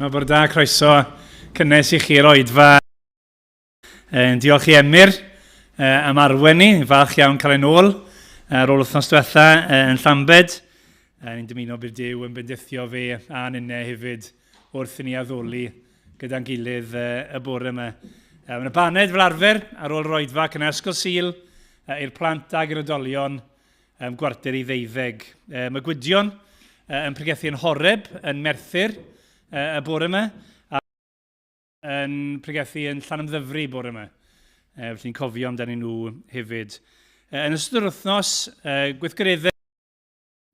Mae bore da, croeso cynnes i chi'r oedfa. Diolch i Emyr am arwen ni, falch iawn cael ein ôl ar ôl wythnos diwetha yn Llambed. Ni'n dymuno bydd Duw yn bendithio fe a ninne hefyd wrth i ni addoli gyda'n gilydd y bore yma. Mae yna baned fel arfer ar ôl yr oedfa ac yna ysgol Sul i'r plant ag i'r oedolion 11:45. Mae Gwydion yn pregethu yn Horeb yn Merthyr y bore yma, a yn pregethu yn Llanymddyfri bore yma. Felly'n cofio amdanyn nhw hefyd. Yn ystod yr wythnos, gweithgareddau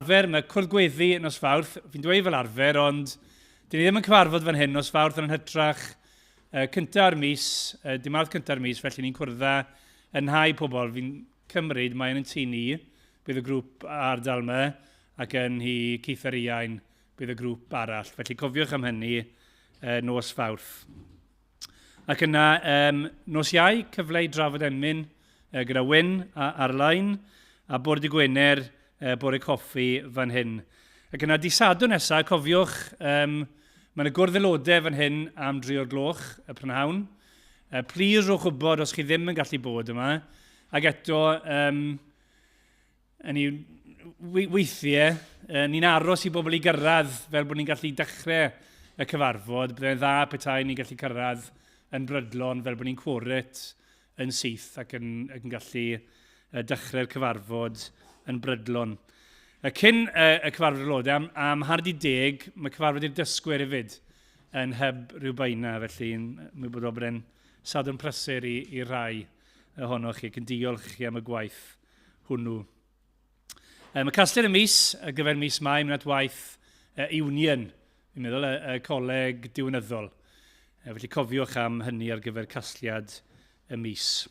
arfer, mae cwrdd gweddi nos Fawrth, fi'n dweud fel arfer, ond dyn ni ddim yn cyfarfod fan hyn nos Fawrth yn hytrach cynta'r mis, dim Mawrth cynta'r mis, felly ni'n cwrdda yn nhai pobl. Fi'n cymryd, mae yn tŷ ni, bydd y grŵp ardal yma, ac yn nhŷ Keith a Riain bydd y grŵp arall. Felly cofiwch am hynny nos Fawrth. Ac yna, nos Iau, cyfle i drafod emyn gyda Wyn ar-lein, a bore dy Gwener, bore coffi fan hyn. Ac yna, di Sadwrn nesaf, cofiwch, mae yna gwrdd aelodau fan hyn am dri o'r gloch y prynhawn. Please rhowch wybod os chi ddim yn gallu bod yma. Ac eto, ni, weithiau, ni'n aros i bobl i gyrraedd fel bod ni'n gallu dechrau y cyfarfod. Byddai'n dda petai ni'n gallu cyrraedd yn brydlon fel bod ni'n cworit yn syth ac yn, ac yn gallu dechrau'r cyfarfod yn brydlon. Cyn y cyfarfod aelodau, am, am 9:30, mae cyfarfod i'r dysgwyr hefyd yn hyb Rhiwbeina, felly yn ymwybodol bod e'n Sadwrn prysur i, i rai ohonoch chi ac yn diolch i chi am y gwaith hwnnw. Mae casgliad y mis ar gyfer mis Mai mynd at waith Union, fi'n meddwl, y, y coleg diwynyddol. Felly cofiwch am hynny ar gyfer casgliad y mis.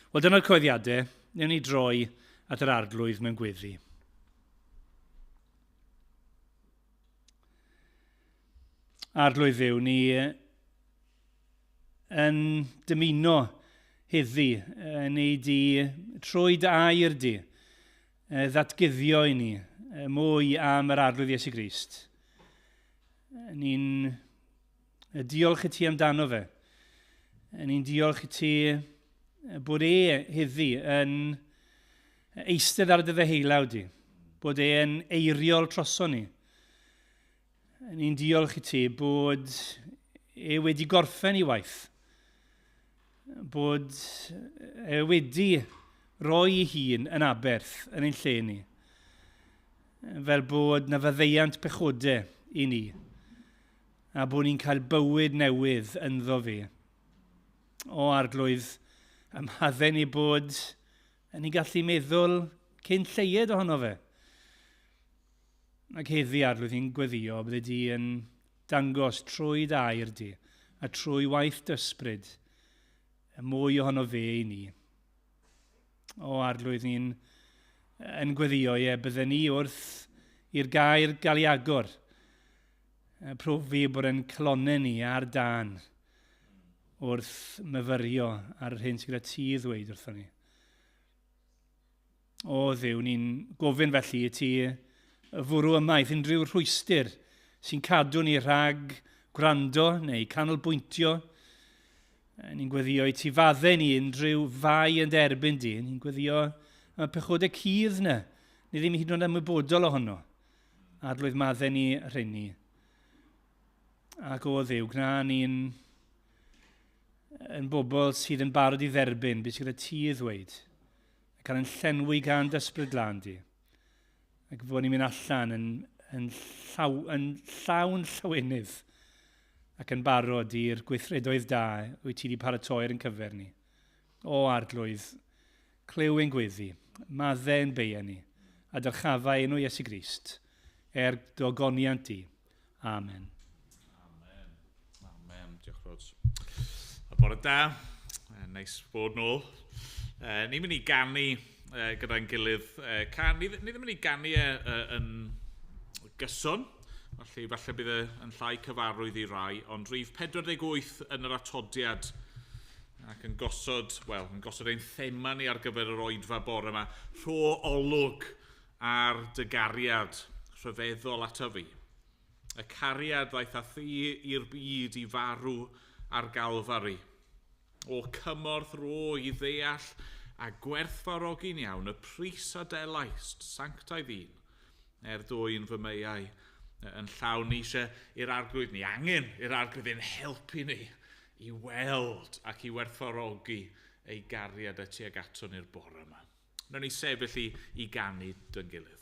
Wel, dyna'r coeddiadau. Newn ni droi at yr arglwydd mewn gweddi. Arglwydd Dduw, ni yn dymuno heddi, neu di trwy dy air di, ddatguddio i ni mwy am yr Arglwydd Iesu Grist. Ni'n diolch i ti amdano fe. Ni'n diolch i ti bod e heddi yn eistedd ar dy ddeheullaw di, bod e'n eiriol troso ni. Ni'n diolch i ti bod e wedi gorffen ei waith, bod e wedi roi ei hun yn aberth yn ein lle ni, fel bod na faddeuant pechodau i ni, a bod ni'n cael bywyd newydd ynddo fe. O Arglwydd, ymhadden ni bod yn ni'n gallu meddwl cyn lleied ohono fe. Ac heddi, Arglwydd, ni'n gweddio, bydde di yn dangos trwy dy air di a trwy waith d'ysbryd y mwy ohono fe i ni. O Arglwydd, ni'n yn gweddio, ie, bydde ni wrth i'r gair gael ei agor, profi bod e'n calonnau ni ar dân wrth myfyrio ar yr hyn sydd gyda ti i ddweud wrthon ni. O Dduw, ni'n gofyn felly i ti fwrw ymaith unrhyw rhwystr sy'n cadw ni rhag gwrando neu canolbwyntio. Ni'n gweddio i ti faddau ni unrhyw fai yn derbyn di. Ni'n gweddio am y pechodau cudd na. Ni ddim hyd yn oed ymwybodol ohono. Arglwydd maddau ni rheini. Ac o Dduw, gwna ni'n yn bobl sydd yn barod i dderbyn beth sydd gyda ti i ddweud. A cael yn llenwi gan d'ysbryd glân di. Ac fod ni'n mynd allan yn, yn, llaw, yn llawn llawenydd ac yn barod i'r gweithredoedd da wyt ti wedi paratoi ar ein cyfer ni. O Arglwydd, clyw ein gweddi, maddau ein beiau ni, a dyrchafa enw Iesu Grist, er dy ogoniant di. Amen. Amen. Amen. Diolch Rod. A bore da. Neis bod nôl. Ni'n mynd i ganu gyda'n gilydd. Can, ni, ni ddim yn mynd i ganu e yn gyson, felly falle bydd e yn llai cyfarwydd i rai, ond rhif 48 yn yr atodiad ac yn gosod, wel, yn gosod ein thema ni ar gyfer yr oedfa bore yma, rho olwg ar dy gariad rhyfeddol ato fi. Y cariad ddaeth â thi i'r byd i farw ar Galfari. O cymorth ro i ddeall a gwerthfawrogi'n iawn y pris a delaist, sanctaidd un, er dwyn fy meiau yn llawn. Ni eisiau i'r Arglwydd, ni angen i'r Arglwydd ein helpu ni i weld ac i werthfawrogi ei gariad y tuag ato ni'r bore yma. Nawn ni sefyll i ganu dy'n gilydd.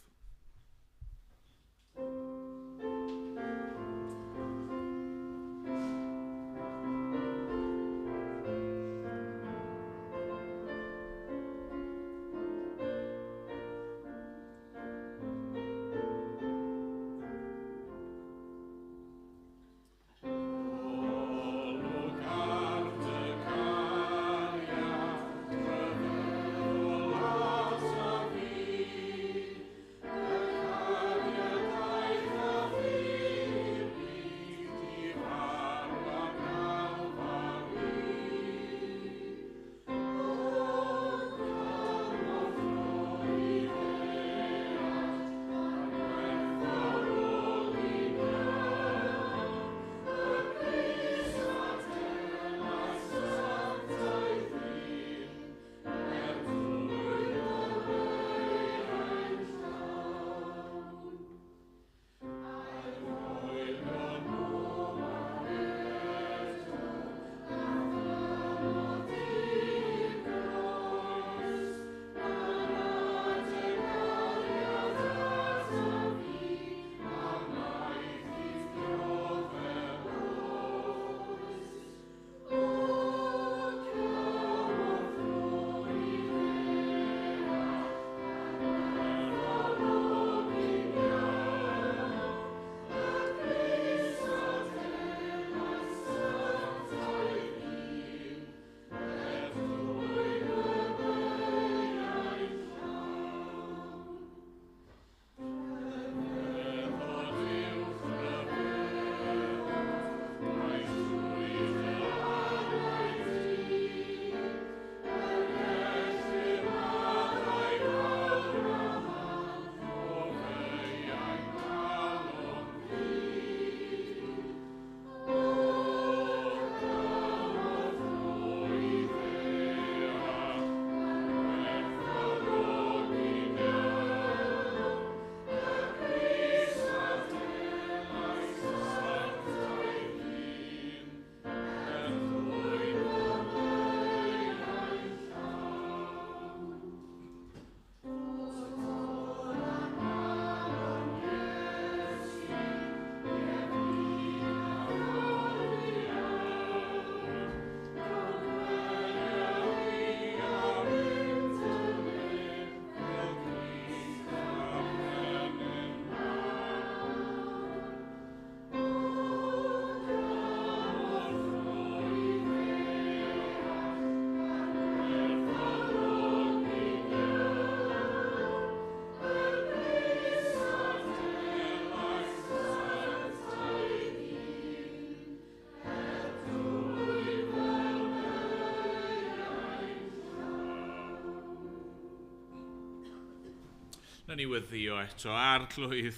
Nawn ni weddio eto, Arglwydd,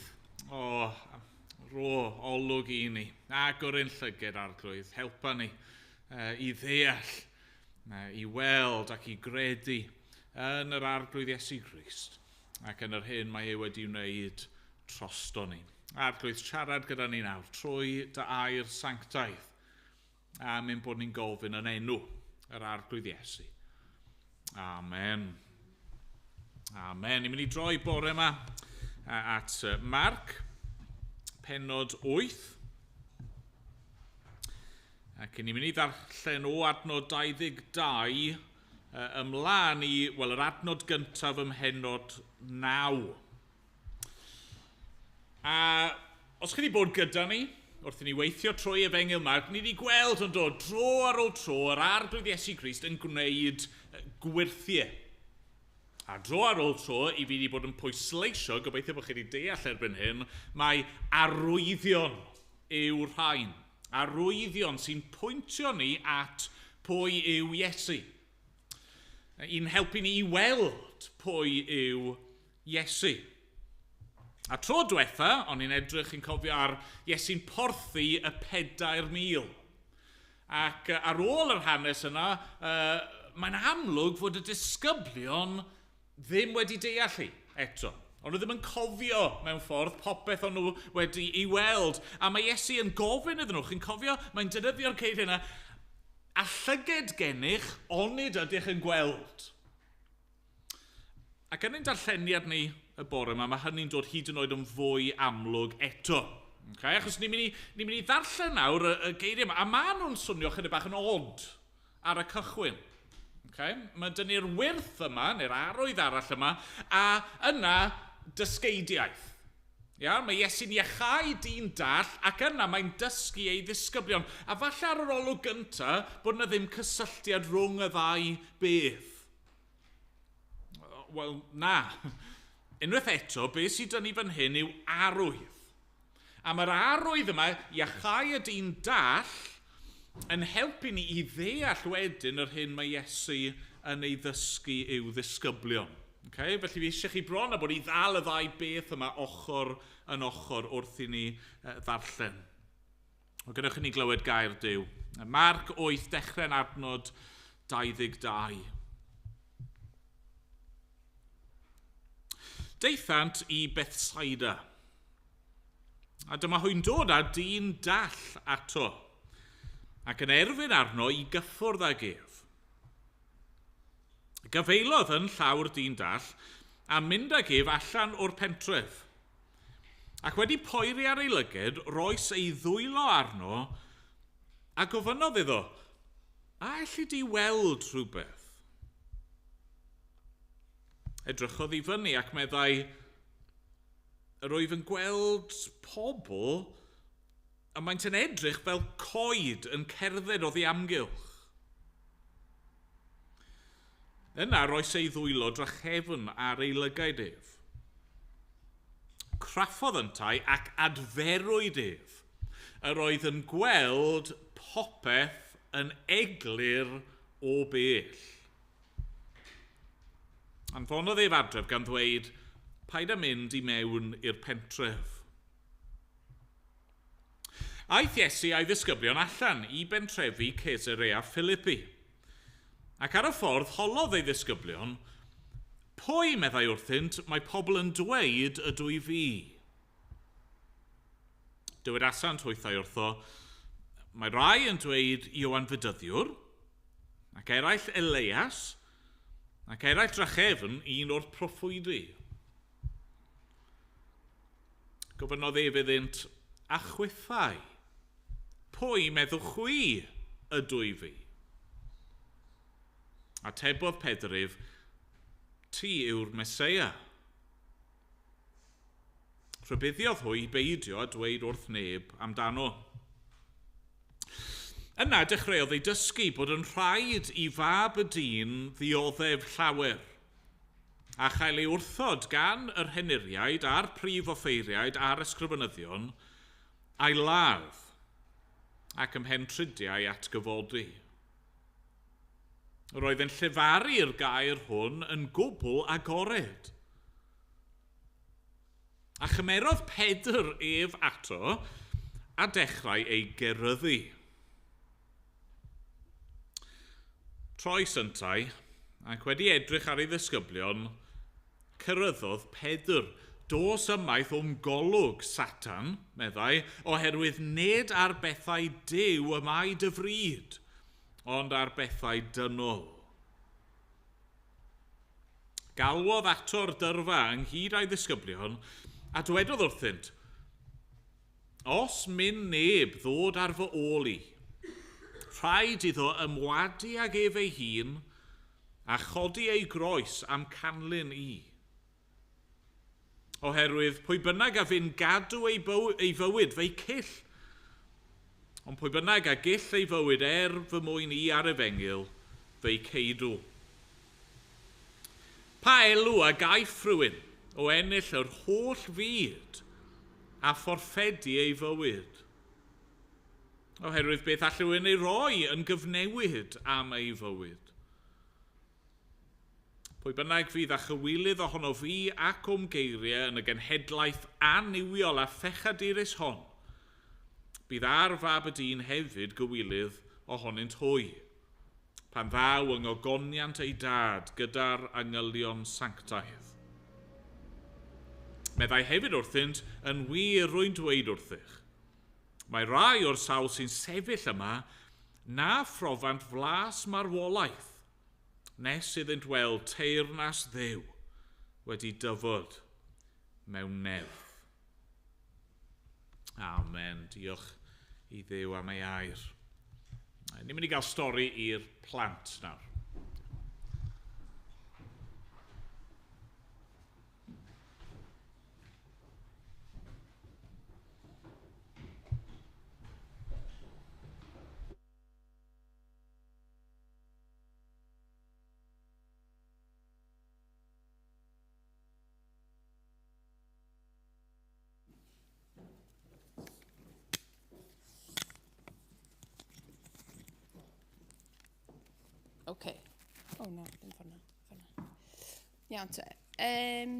o, ro olwg i ni, agor ein llyged, Arglwydd, helpa ni i ddeall, i weld ac i gredu yn yr Arglwydd Iesu Grist ac yn yr hyn mae e wedi wneud drosto ni. Arglwydd, siarad gyda ni nawr trwy dy air sanctaidd am ein bod ni'n gofyn yn enw yr Arglwydd Iesu. Amen. Amen. Ni'n mynd i droi bore yma at Marc, pennod 8. Ac ni'n mynd i ddarllen o adnod 22 ymlaen i, wel, yr adnod gyntaf ym mhennod 9. A os chi wedi bod gyda ni, wrth i ni weithio trwy Efengyl Marc, ni wedi gweld yn dod dro ar ôl tro yr Arglwydd Iesu Grist yn gwneud gwyrthiau. A dro ar ôl tro, i fi wedi bod yn pwysleisio, gobeithio bod chi wedi deall erbyn hyn, mae arwyddion yw'r rhain. Arwyddion sy'n pwyntio ni at pwy yw Iesu. I'n helpu ni i weld pwy yw Iesu. A tro diwetha, o'n i'n edrych yn cofio ar Iesu'n porthi y 4,000. Ac ar ôl yr hanes yna, mae'n amlwg fod y disgyblion ddim wedi deall hi eto. Ond nhw ddim yn cofio mewn ffordd popeth o'n nhw wedi ei weld. A mae Iesu yn gofyn iddyn nhw, chi'n cofio, mae'n defnyddio'r geiriau yna, a llyged gennych, onid ydych yn gweld. Ac yn ein darlleniad ni y bore yma, mae hynny'n dod hyd yn oed yn fwy amlwg eto. Okay? Achos ni'n mynd i, ni mynd i ddarllen nawr y geiriau yma, a maen nhw'n swnio chydig bach yn od ar y cychwyn. Okay? Mae dyn ni'r wyrth yma, neu'r arwydd arall yma, a yna dysgeidiaeth. Ia, mae Iesu'n iachau dyn dall ac yna mae'n dysgu ei ddisgyblion. A falle ar yr olwg gyntaf bod yna ddim cysylltiad rhwng y ddau beth. Wel, na. Unwaith eto, beth sydd dyn ni fan hyn yw arwydd. A mae'r arwydd yma, iachau y dyn dall, yn helpu ni i ddeall wedyn yr hyn mae Iesu yn ei ddysgu i'w ddisgyblion. Okay? Felly fi eisiau chi bron a bod i ddal y ddau beth yma ochr yn ochr wrth i ni ddarllen. O gadewch i ni glywed gair Duw. Marc 8, dechrau'n adnod 22. Daethant i Bethsaida. A dyma hwy'n dod â dyn dall ato, ac yn erfyn arno i gyffwrdd ag ef. Gafaelodd yn llawr dyn dall, a mynd ag ef allan o'r pentref. Ac wedi poeri ar ei lyged, roes ei ddwylo arno, a gofynnodd iddo, a elli di weld rhywbeth? Edrychodd i fyny ac meddai, yr wyf yn gweld pobl a maent yn edrych fel coed yn cerdded oddi amgylch. Yna roes ei ddwylo drachefn ar ei lygaid ef. Craffodd yntau ac adferwyd ef. Yr oedd yn gweld popeth yn eglur o bell. Anfonodd ef adref gan ddweud, paid â mynd i mewn i'r pentref. Aeth Iesu a'i ddisgyblion allan i bentrefi Caesarea Philippi. Ac ar y ffordd holodd ei ddisgyblion, pwy, meddai wrthynt, mae pobl yn dweud ydw i fi? Dywedasant hwythau wrtho, mae rai yn dweud Ioan Fedyddiwr, ac eraill Elias, ac eraill drachefn un o'r proffwydi. Gofynnodd ef iddynt, a chwithau, pwy meddwch chwi ydw i fi? Atebodd Pedr ef, ti yw'r Meseia. Rhybuddiodd hwy i beidio a dweud wrth neb amdano. Yna dechreuodd ei dysgu bod yn rhaid i fab y dyn ddioddef llawer, a chael ei wrthod gan yr henuriaid a'r prif offeiriaid a'r ysgrifenyddion, a'i ladd, ac ymhen tridiau atgyfodi. Roedd yn llefaru'r gair hwn yn gwbl agored. A chymerodd Pedr ef ato a dechrau ei geryddu. Troes yntau, ac wedi edrych ar ei ddisgyblion, cyrraeddodd Pedr. Dos ymaith o'm golwg, Satan, meddai, oherwydd nid ar bethau Duw y mae dy fryd, ond ar bethau dynol. Galwodd ato'r dyrfa ynghyd â'i ddisgyblion a dywedodd wrthynt, os myn neb ddod ar fy ôl i, rhaid iddo ymwadu ag ef ei hun a chodi ei groes am canlyn i. Oherwydd pwy bynnag a fyn gadw ei fywyd fe'i cyll, ond pwy bynnag a gyll ei fywyd er fy mwyn i ar efengyl, fe'i ceidw. Pa elw a gaiff rhywun o ennill yr holl fyd a fforffedu ei fywyd? Oherwydd beth all rhywun ei roi yn gyfnewid am ei fywyd? Pwy bynnag fydd â chywilydd ohono fi ac o'm geiriau yn y genhedlaeth annuwiol a phechadurus hon, bydd ar fab y dyn hefyd gywilydd ohonynt hwy, pan ddaw yng ngogoniant ei dad gyda'r angylion sanctaidd. Meddai hefyd wrthynt, yn wir rwy'n dweud wrthych, mae rai o'r sawl sy'n sefyll yma na phrofant flas marwolaeth, nes iddynt weld teyrnas Dduw wedi dyfod mewn nerth. Amen. Diolch i Dduw am ei air. Ni'n mynd i gael stori i'r plant nawr. OK. O na, ddim ffordd na. Ffordd na. Iawn te. Um,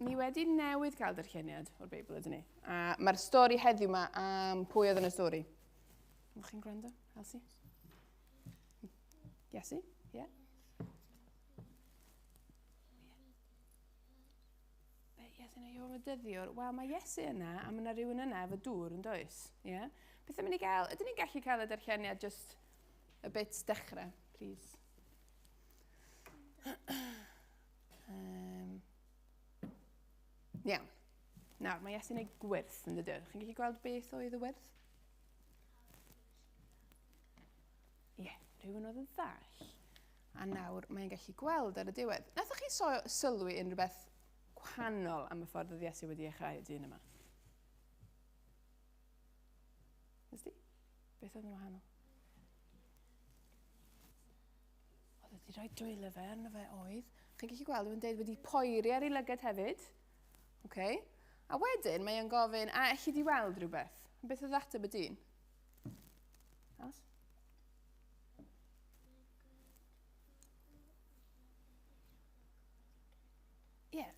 ni wedi newydd cael darlleniad o'r Beibl, ydyn ni. A mae'r stori heddiw yma am pwy oedd yn y stori. Ydych chi'n gwrando, Elsie? Iesu? Ie? Yeah? Be, Iesu neu Ioan Fedyddiwr? Wel, mae Iesu yna, a mae yna rhywun yna efo dŵr yn does? Ie? Yeah? Beth am i ni gael? Ydyn ni'n gallu cael y darlleniad just y bit dechrau, please? um, iawn. Nawr, mae Iesu'n ei gwyrth yn dydy. Chi'n gallu gweld beth oedd y wyrth? Ie, yeah, rhywun oedd yn ddall. A nawr mae'n gallu gweld ar y diwedd. Nathoch chi so sylwi unrhyw beth gwahanol am y ffordd oedd Iesu wedi iachau y dyn yma? Nes di? Beth oedd yn wahanol? Oedd wedi rhoi dwylo fe arno fe oedd. Chi'n gallu gweld, mae'n dweud wedi poeri ar ei lygad hefyd. Okay. A wedyn mae e'n gofyn, a elli di weld rhywbeth? Beth oedd ateb y dyn? Alice? Ie. Yeah.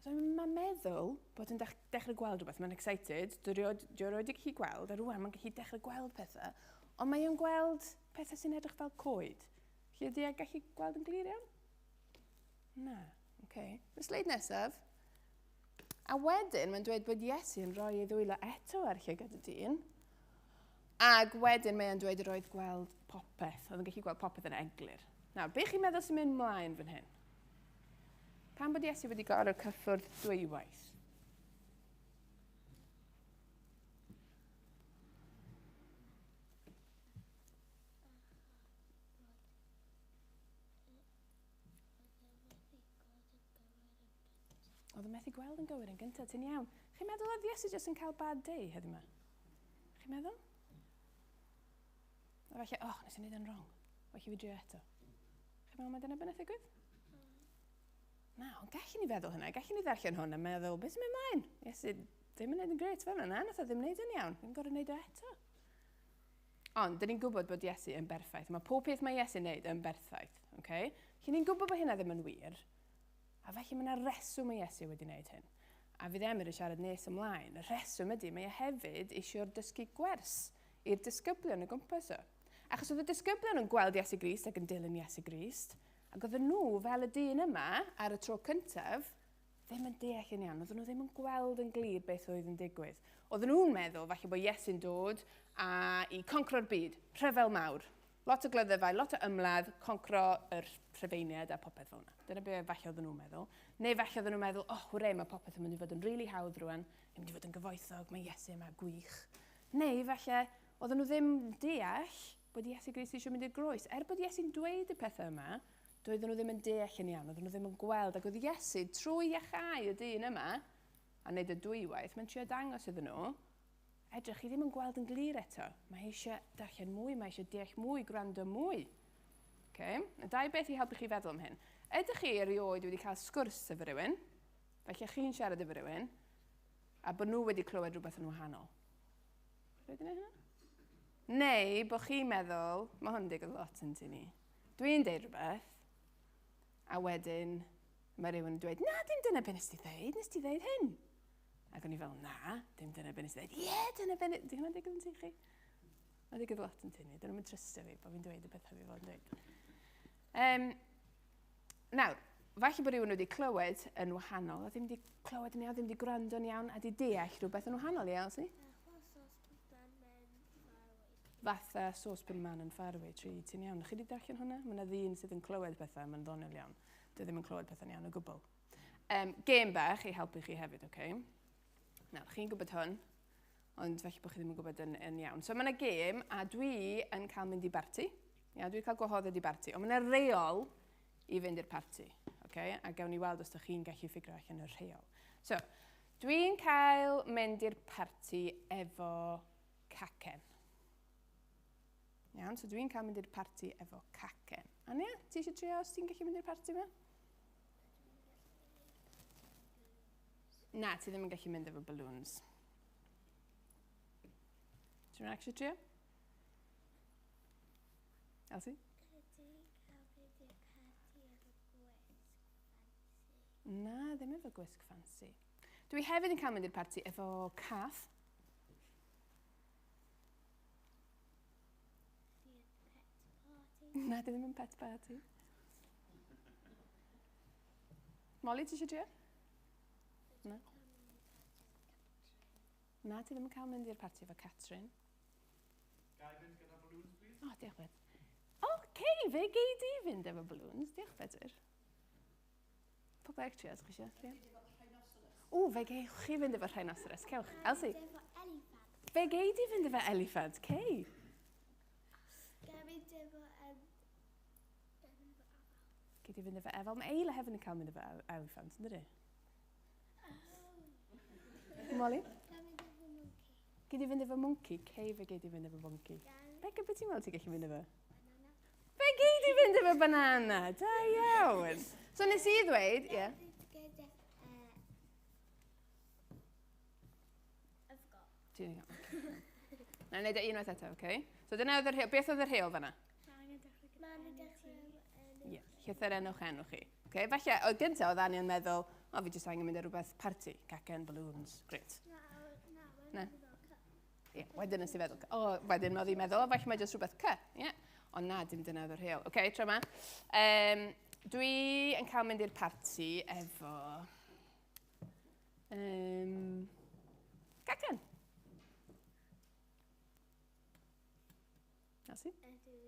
So mae'n meddwl bod yn dechrau gweld rhywbeth, mae'n excited, dwi erioed wedi gallu gweld, a rwan mae'n gallu dechrau gweld pethau, ond mae o'n gweld pethau sy'n edrych fel coed. Felly ydy e'n gallu gweld yn glir iawn? Na, oce. Okay. Y sleid nesaf. A wedyn mae'n dweud bod Iesu yn rhoi ei ddwylo eto ar llygad y dyn. Ac wedyn mae'n dweud yr oedd gweld popeth. Oedd yn gallu gweld popeth yn eglur. Nawr, be chi'n meddwl sy'n mynd mlaen fan hyn? Pam bod Iesu wedi gorfod cyffwrdd dwywaith? Oedd yn methu gweld yn gywir yn gyntaf, ti'n iawn. Chi'n meddwl oedd Iesu jyst yn cael bad day heddiw yma? Chi'n meddwl? A falle, oh, nes i wneud yn wrong. Felly fi drio eto. Chi'n meddwl mae dyna beth ddigwydd? Na, ond gallwn ni feddwl hynna. Gallwn ni ddarllen hwn a meddwl, beth sy'n mynd mlaen? Iesu ddim yn neud yn gret fel yna, nath o ddim neud yn iawn. Fi'n gorfod neud o eto. Ond, dyn ni'n gwybod bod Iesu yn berffaith. Mae pob peth mae Iesu'n neud yn berffaith. Okay? Felly ni'n gwybod bod hynna ddim yn wir. A felly mae yna reswm mae Iesu wedi wneud hyn. A fydd Emyr yn siarad nes ymlaen. Y rheswm ydy, mae e hefyd eisiau'r dysgu gwers i'r disgyblion o gwmpas o. Achos oedd y disgyblion yn gweld Iesu Grist ac yn dilyn Iesu Grist, ac oedden nhw, fel y dyn yma, ar y tro cyntaf, ddim yn deall yn iawn. Oedden nhw ddim yn gweld yn glir beth oedd yn digwydd. Oedden nhw'n meddwl falle bod Iesu'n dod a i concro'r byd, rhyfel mawr. Lot o glyddfau, lot o ymladd, concro yr Rhufeiniaid a popeth fel yna. Dyna be falle oedden nhw'n meddwl. Neu falle oedden nhw'n meddwl, oh, hwre, mae popeth yn mynd i fod yn rili really hawdd rwan, yn mynd i fod yn gyfoethog, mae Iesu yma gwych. Neu falle oedden nhw ddim deall bod Iesu Grist eisiau mynd i'r groes. Er bod Iesu'n dweud y pethau yma, doedden nhw ddim yn deall yn iawn, oedden nhw ddim yn gweld. Ac oedd Iesu, trwy iachau y dyn yma, a wneud y dwywaith, mae'n trio dangos iddyn nhw, edrych, chi ddim yn gweld yn glir eto. Mae eisiau darllen mwy, mae eisiau deall mwy, gwrando mwy. Okay? Y dau beth i helpu chi feddwl am hyn. Ydych chi erioed wedi cael sgwrs efo rhywun, felly chi'n siarad efo rhywun, a bod nhw wedi clywed rhywbeth yn wahanol? Wedi gwneud hynna? Neu bod chi'n meddwl, mae hwn yn digwydd lot yn tŷ ni. Dwi'n deud rhywbeth, a A wedyn mae rhywun yn dweud, na, dim dyna be nes ti ddeud, nes ti ddeud hyn. Ac o'n i fel, na, dim dyna be nes ti ddeud. Ie, yeah, dyna be... Di hwnna'n digwydd yn ti chi? Mae'n digwydd lot yn tynnu. Dyn nhw'n trystio fi bod fi'n dweud y pethau fi fod yn dweud. Um, nawr, falle bod rhywun wedi clywed yn wahanol, a ddim wedi clywed yn iawn, ddim wedi gwrando'n iawn, a wedi deall rhywbeth yn wahanol, ie, Elsie? Fatha Saucepan Man yn Faraway Tree, ti'n iawn. Chi wedi darllen hwnna? Mae yna ddyn sydd yn clywed pethau, mae'n ddoniol iawn. Dwi ddim yn clywed pethau'n iawn o gwbl. Um, gêm bach i helpu chi hefyd, oce? Okay? Nawr, chi'n gwybod hwn, ond felly bod chi ddim yn gwybod yn, yn iawn. So mae yna gêm, a dwi yn cael mynd i barti. Ia, dwi'n cael gwahoddiad i barti, ond mae yna reol i fynd i'r parti. Okay? A gawn ni weld os ydych chi'n gallu ffigur allan y rheol. So, dwi'n cael mynd i'r parti efo cacen. Iawn, so dwi'n cael mynd i'r parti efo cacen. Ania, ti eisiau trio os ti'n gallu mynd i'r parti yma? Na, ti ddim yn gallu mynd efo balloons. Ti'n mynd actually trio? Elsie? Ydy cael mynd i'r parti efo gwisg ffansi? Na, ddim efo gwisg ffansi. Dwi hefyd yn cael mynd i'r parti efo cath. Na, di ddim yn pet party. Molly, ti eisiau trio? Na. Na, ti ddim yn cael mynd i'r parti efo Catrin. Ga i fynd gyda balloons, please? O, oh, diolch, Bedr. Oce, okay, fe gei di fynd efo balloons. Diolch, Bedr. Pob eich trio, os chi eisiau. Trio. O, fe gewch chi fynd efo rhinoceros. Cewch. Elsie. Efo eliffant. Fe gei di fynd efo eliffant. Cei. Ga i fynd efo... Um, Gei di fynd efo efo. Mae Eila hefyd yn cael mynd efo eliffant, yn dydi? Molly? Ga i fynd efo monkey. Gei di fynd efo monkey? Cei fe gei di fynd efo monkey. Becca, beth ti'n meddwl ti'n gallu mynd efo? Banana. Fe gei di fynd efo banana. Da iawn. So nes i ddweud, ie. Yeah. Ti'n iawn. Na i wneud e unwaith eto, oce? Okay? So dyna oedd yr rheol. Beth oedd y rheol fanna? Ie, yeah, llythyrenwch enw chi. Okay? Falle, oedd gyntaf oedd Annie yn meddwl, o, fi jyst angen mynd ar rhywbeth party, cacen, balloons, great. Na. Ie, yeah, wedyn nes i feddwl, o, oh, wedyn mae hi'n meddwl, o, falle mae jyst rhywbeth c, ie. Yeah. Ond na, dim dyna oedd y rheol. Oce, okay, tro yma. Um, dwi yn cael mynd i'r parti efo... Um, cacen. Elsie? Ydw i'n cael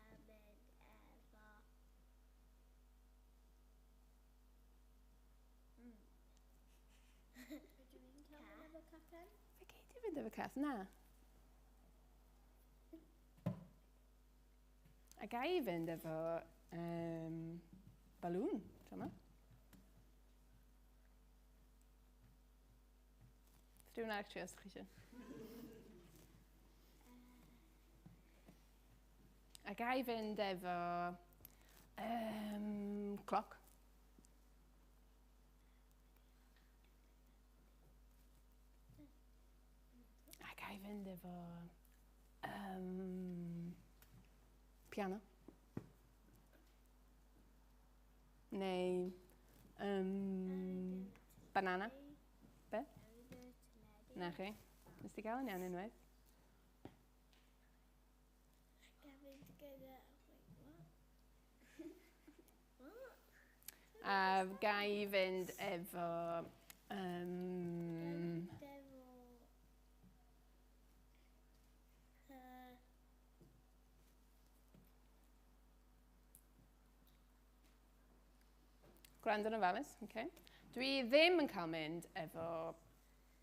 mynd efo... Ydw i'n cael mynd efo cacen? Fe gei di fynd efo cath? Na. A ga i fynd efo um, balŵn, tro yma. Rhywun arall trio os ydych chi eisiau. A ga i fynd efo um, cloc. A ga i fynd efo um, piano. Neu um, banana. Be? Na chi. Nes ti gael yn iawn unwaith? A ga i fynd efo... Um, Gwrando yn ofalus, okay. Dwi ddim yn cael mynd efo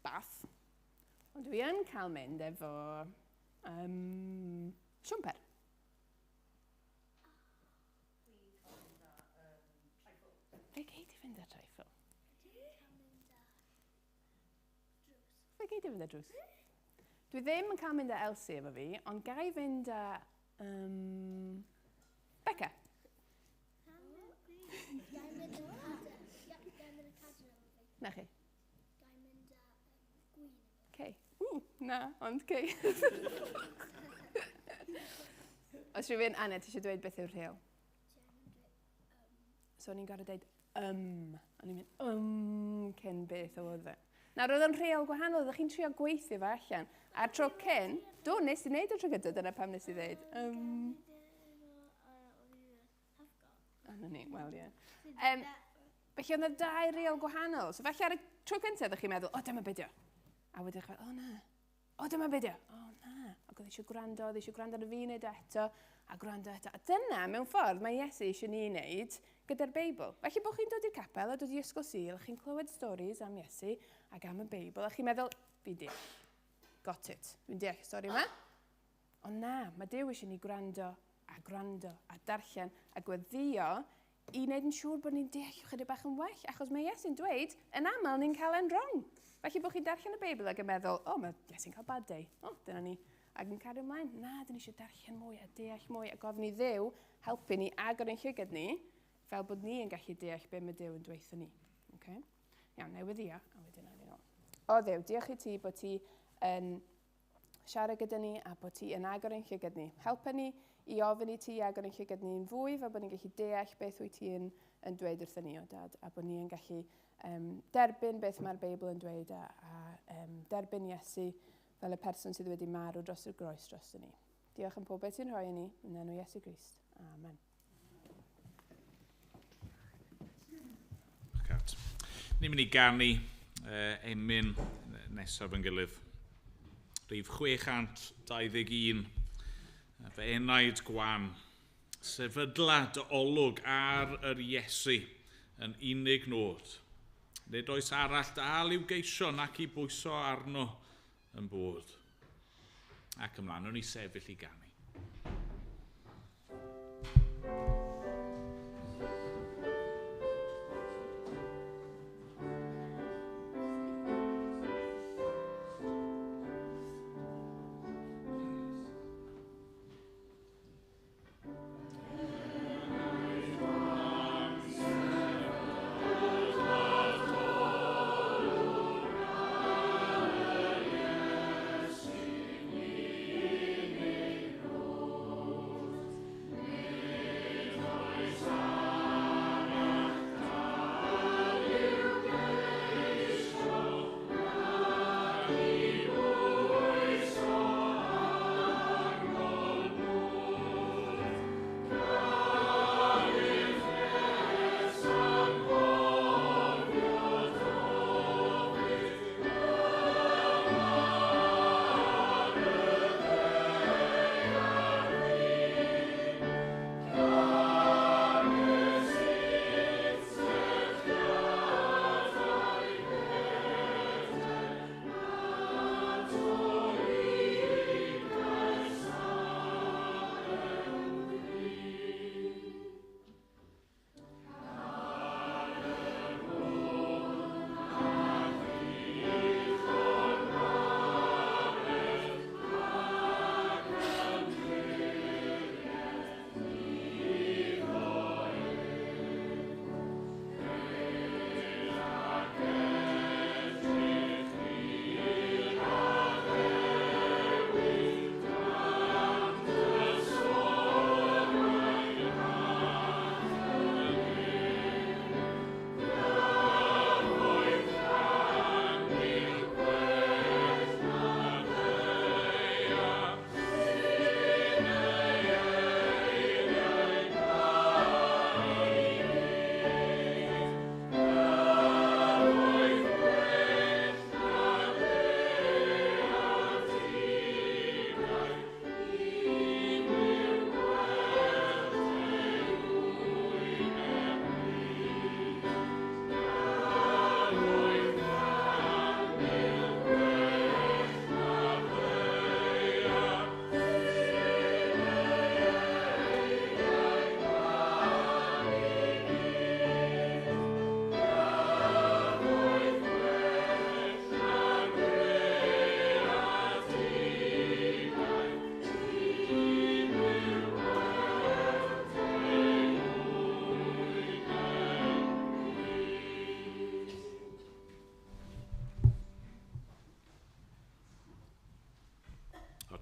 bath, ond dwi yn cael mynd efo um, siwmper. Fe gei di fynd â trifle? Fe gei di fynd â drws? Dwi ddim yn cael mynd â Elsie efo fi, ond ga i fynd â um, Becca. Na chi? Cei. Ww, na, ond cei. Os rhywun, Anna, ti eisiau dweud beth yw'r rheol? So o'n i'n gorfod dweud O'n i'n mynd cyn beth oedd e. Nawr, oedd o'n rheol gwahanol, oeddech chi'n trio gweithio fe allan. A'r tro cyn, do, nes i wneud y tro gyda, dyna pam nes i ddeud. O, na ni, wel, ie. Felly oedd yna dau reol gwahanol. So felly ar y tro cyntaf, oeddech chi'n meddwl, o, dyma be dio. A wedyn chi'n meddwl, o na. O, dyma be dio. O, na. Ac oedd eisiau gwrando, oedd eisiau gwrando ar y fi wneud eto, a gwrando eto. A dyna, mewn ffordd, mae Iesu eisiau ni wneud gyda'r Beibl. Felly bod chi'n dod i'r capel a dod i ysgol Sul, chi'n clywed stories am Iesu ac am y Beibl, a chi'n meddwl, fi'n deall. Got it. Fi'n deall y stori yma. Ond na, mae Duw eisiau ni gwrando a gwrando a darllen a gweddio i wneud yn siŵr bod ni'n deall ychydig bach yn well, achos mae Iesu'n dweud, yn aml ni'n cael e'n wrong. Felly bod chi'n darllen y Beibl ac yn meddwl, o, mae Iesu'n cael bad day, o, dyna ni, ac yn cario ymlaen. Na, dyn ni eisiau darllen mwy a deall mwy a gofyn i Dduw helpu ni agor ein llygad ni, fel bod ni yn gallu deall be mae Duw yn dweutho ni. Okay? Iawn, na i weddïo, a wedyn awn ni nôl. O Dduw, diolch i ti bod ti yn siarad gyda ni a bod ti yn agor ein llygad ni. Helpa ni i ofyn i ti agor ein llygad ni'n fwy fel bod ni'n gallu deall beth wyt ti yn dweud wrthyn ni, o Dad, a bod ni yn gallu derbyn beth mae'r Beibl yn dweud a derbyn Iesu fel y person sydd wedi marw dros y groes dros ni. Diolch am pob beth ti'n rhoi i ni, yn enw Iesu Grist. Amen. Cat. Ni'n mynd i ganu emyn nesaf yn gilydd. Rhif 621, fy enaid gwan, sefydla dy olwg ar yr Iesu yn unig nod. Nid oes arall dal i'w geisio nac i bwyso arno yn bod. Ac ymlaen, o'n i sefyll i ganu.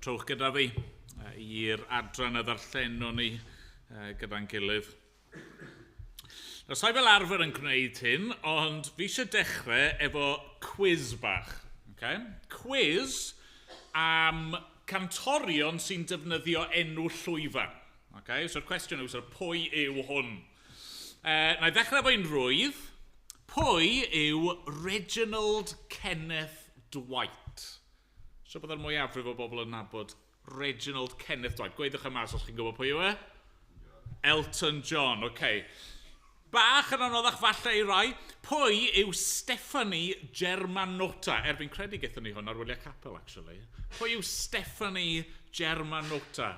Trowch gyda fi i'r adran a ddarllenon ni gyda'n gilydd. Nawr, sa'i fel arfer yn gwneud hyn, ond fi eisiau dechrau efo quiz bach. Okay? Quiz am cantorion sy'n defnyddio enw llwyfan. Okay? So'r cwestiwn yw, so pwy yw hwn? Na i ddechrau efo un rwydd. Pwy yw Reginald Kenneth Dwight? So byddai'r mwyafrif o bobl yn nabod Reginald Kenneth Dwight. Gweidwch yma os chi'n gwybod pwy yw e? Elton John, oce. Okay. Bach yn anoddach falle i rai. Pwy yw Stephanie Germanotta? Er fi'n credu gaethon ni hwn ar wyliau capel, actually. Pwy yw Stephanie Germanotta?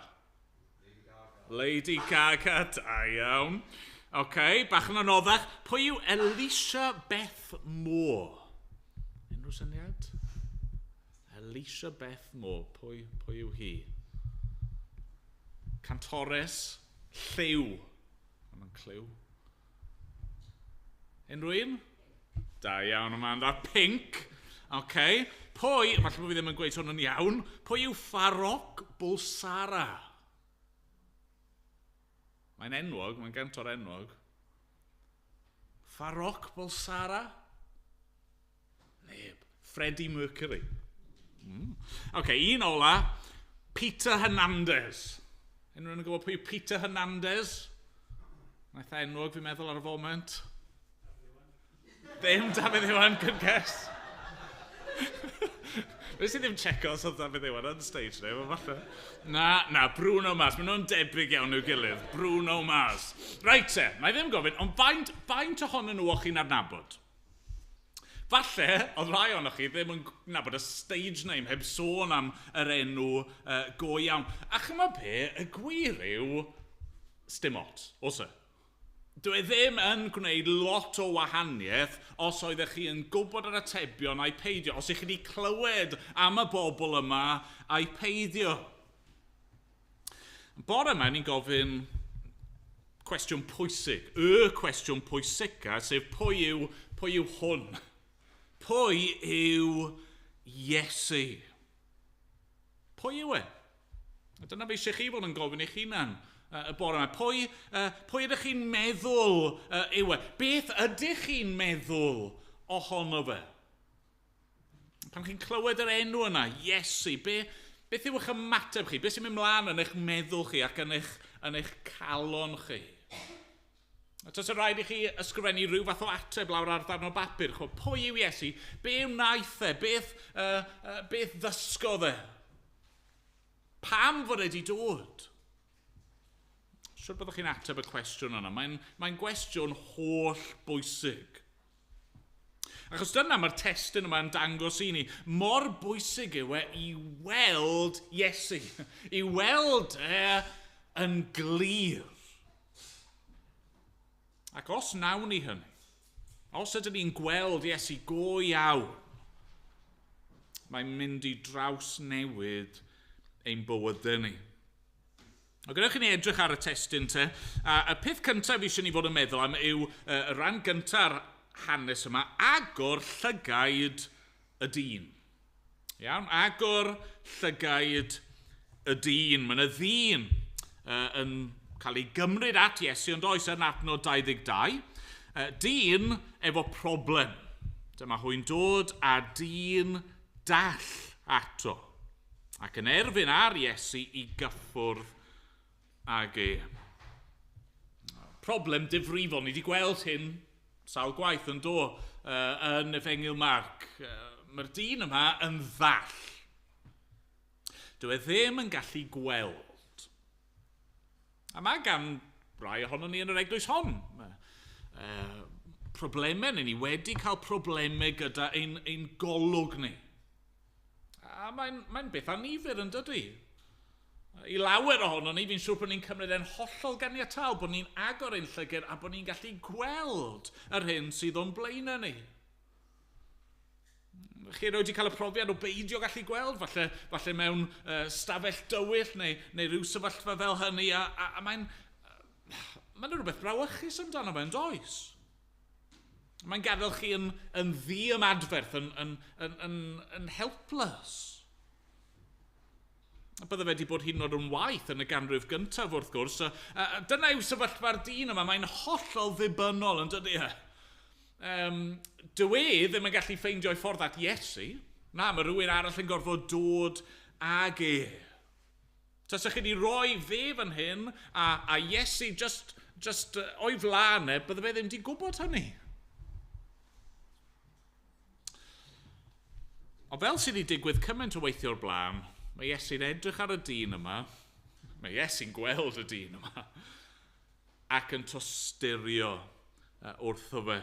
Lady Gaga. Lady Gaga, da iawn. Oce, okay, bach yn anoddach. Pwy yw Alicia Beth Moore? Unrhyw syniad? Alicia Beth Moore. Pwy yw hi? Cantores lliw. Mae'n clyw. Unrhyw un? Da iawn, Amanda. Pink. OK. Pwy, falle bod fi ddim yn gweud hwn yn iawn, pwy yw Farrokh Bulsara? Mae'n enwog, mae'n gantor enwog. Farrokh Bulsara? Neb. Freddie Mercury. OK, un ola. Peter Hernandez. Unrhyw un yn gwybod pwy yw Peter Hernandez? Mae'n eitha enwog, fi'n meddwl, ar y foment. Ddim Dafydd Iwan, good guess. Nes i ddim checo os oedd Dafydd Iwan yn stage name, ond falle. Na, Bruno Mars. Maen nhw'n debyg iawn i'w gilydd. Bruno Mars. Reit te, na i ddim gofyn, ond faint ohonyn nhw o'ch chi'n adnabod? Falle, oedd rhai ohonoch chi ddim yn nabod y stage name, heb sôn am yr enw go iawn. A chymod be, y gwir yw, sdim lot, oes e? Dwi e ddim yn gwneud lot o wahaniaeth os oeddech chi yn gwybod yr atebion a'i peidio, os ych chi wedi clywed am y bobl yma a'i peidio. Bore yma, ni'n gofyn cwestiwn pwysig, y cwestiwn pwysica, sef pwy yw hwn? Pwy yw Iesu? Pwy yw e? A dyna fe eisiau chi fod yn gofyn i'ch hunan y bore yma. Pwy ydych chi'n meddwl yw e? Beth ydych chi'n meddwl ohono fe? Pan chi'n clywed yr enw yna, Iesu, beth yw eich ymateb chi? Beth sy'n mynd mlaen yn eich meddwl chi ac yn eich calon chi? A tas rhaid i chi ysgrifennu rhyw fath o ateb lawr ar ddarn o bapur. Chwa, pwy yw Iesu? Be wnaeth e? Beth ddysgodd e? Pam fod e wedi dod? Siwr byddwch chi'n ateb y cwestiwn yna. Mae'n gwestiwn holl bwysig. Achos dyna mae'r testun yma'n dangos i ni. Mor bwysig yw e i weld Iesu. I weld e yn glir. Ac os nawn ni hynny, os ydyn ni'n gweld Iesu go iawn, mae'n mynd i drawsnewid ein bywydau ni. O, gadewch i ni edrych ar y testun te. A y peth cyntaf fi eisiau ni fod yn meddwl am yw y rhan gynta'r hanes yma, agor llygaid y dyn. Iawn, agor llygaid y dyn. Mae yna ddyn yn cael ei gymryd at Iesu, ond oes yn adnod 22. Dyn efo problem. Dyma hwy'n dod a dyn dall ato. Ac yn erfyn ar Iesu i gyffwrdd ag e. Problem difrifol. Ni wedi gweld hyn sawl gwaith yn do yn Efengyl Marc. Mae'r dyn yma yn ddall. Dyw e ddim yn gallu gweld. A mae gan rai ohonon ni yn yr eglwys hon problemau, neu ni wedi cael problemau gyda ein golwg ni. A mae'n beth annifyr yn dydy. I lawer ohonon ni, fi'n siŵr bod ni'n cymryd e'n hollol ganiataol, bod ni'n agor ein llygad a bod ni'n gallu gweld yr hyn sydd o'n blaenau ni. Chi erioed wedi cael y profiad o beidio gallu gweld, falle mewn stafell dywyll neu rhyw sefyllfa fel hynny, a mae'n rhywbeth brawychus amdano fe, yn does? Mae'n gadael chi yn ddiymadferth, yn helpless. A bydde fe wedi bod hyd yn oed yn waeth yn y ganrif gyntaf, wrth gwrs. A, a dyna yw sefyllfa'r dyn yma. Mae'n hollol ddibynnol, yn dydy e? Um, dyw e ddim yn gallu ffeindio'i ffordd at Iesu. Na, mae rhywun arall yn gorfod dod ag e. Tasech chi wedi rhoi fe fan hyn a, a Iesu just, just o'i flaen e, bydde fe ddim wedi gwybod hynny. Ond fel sydd wedi digwydd cymaint o weithio o'r blaen, mae Iesu'n edrych ar y dyn yma, mae Iesu'n gweld y dyn yma, ac yn tosturio wrtho fe,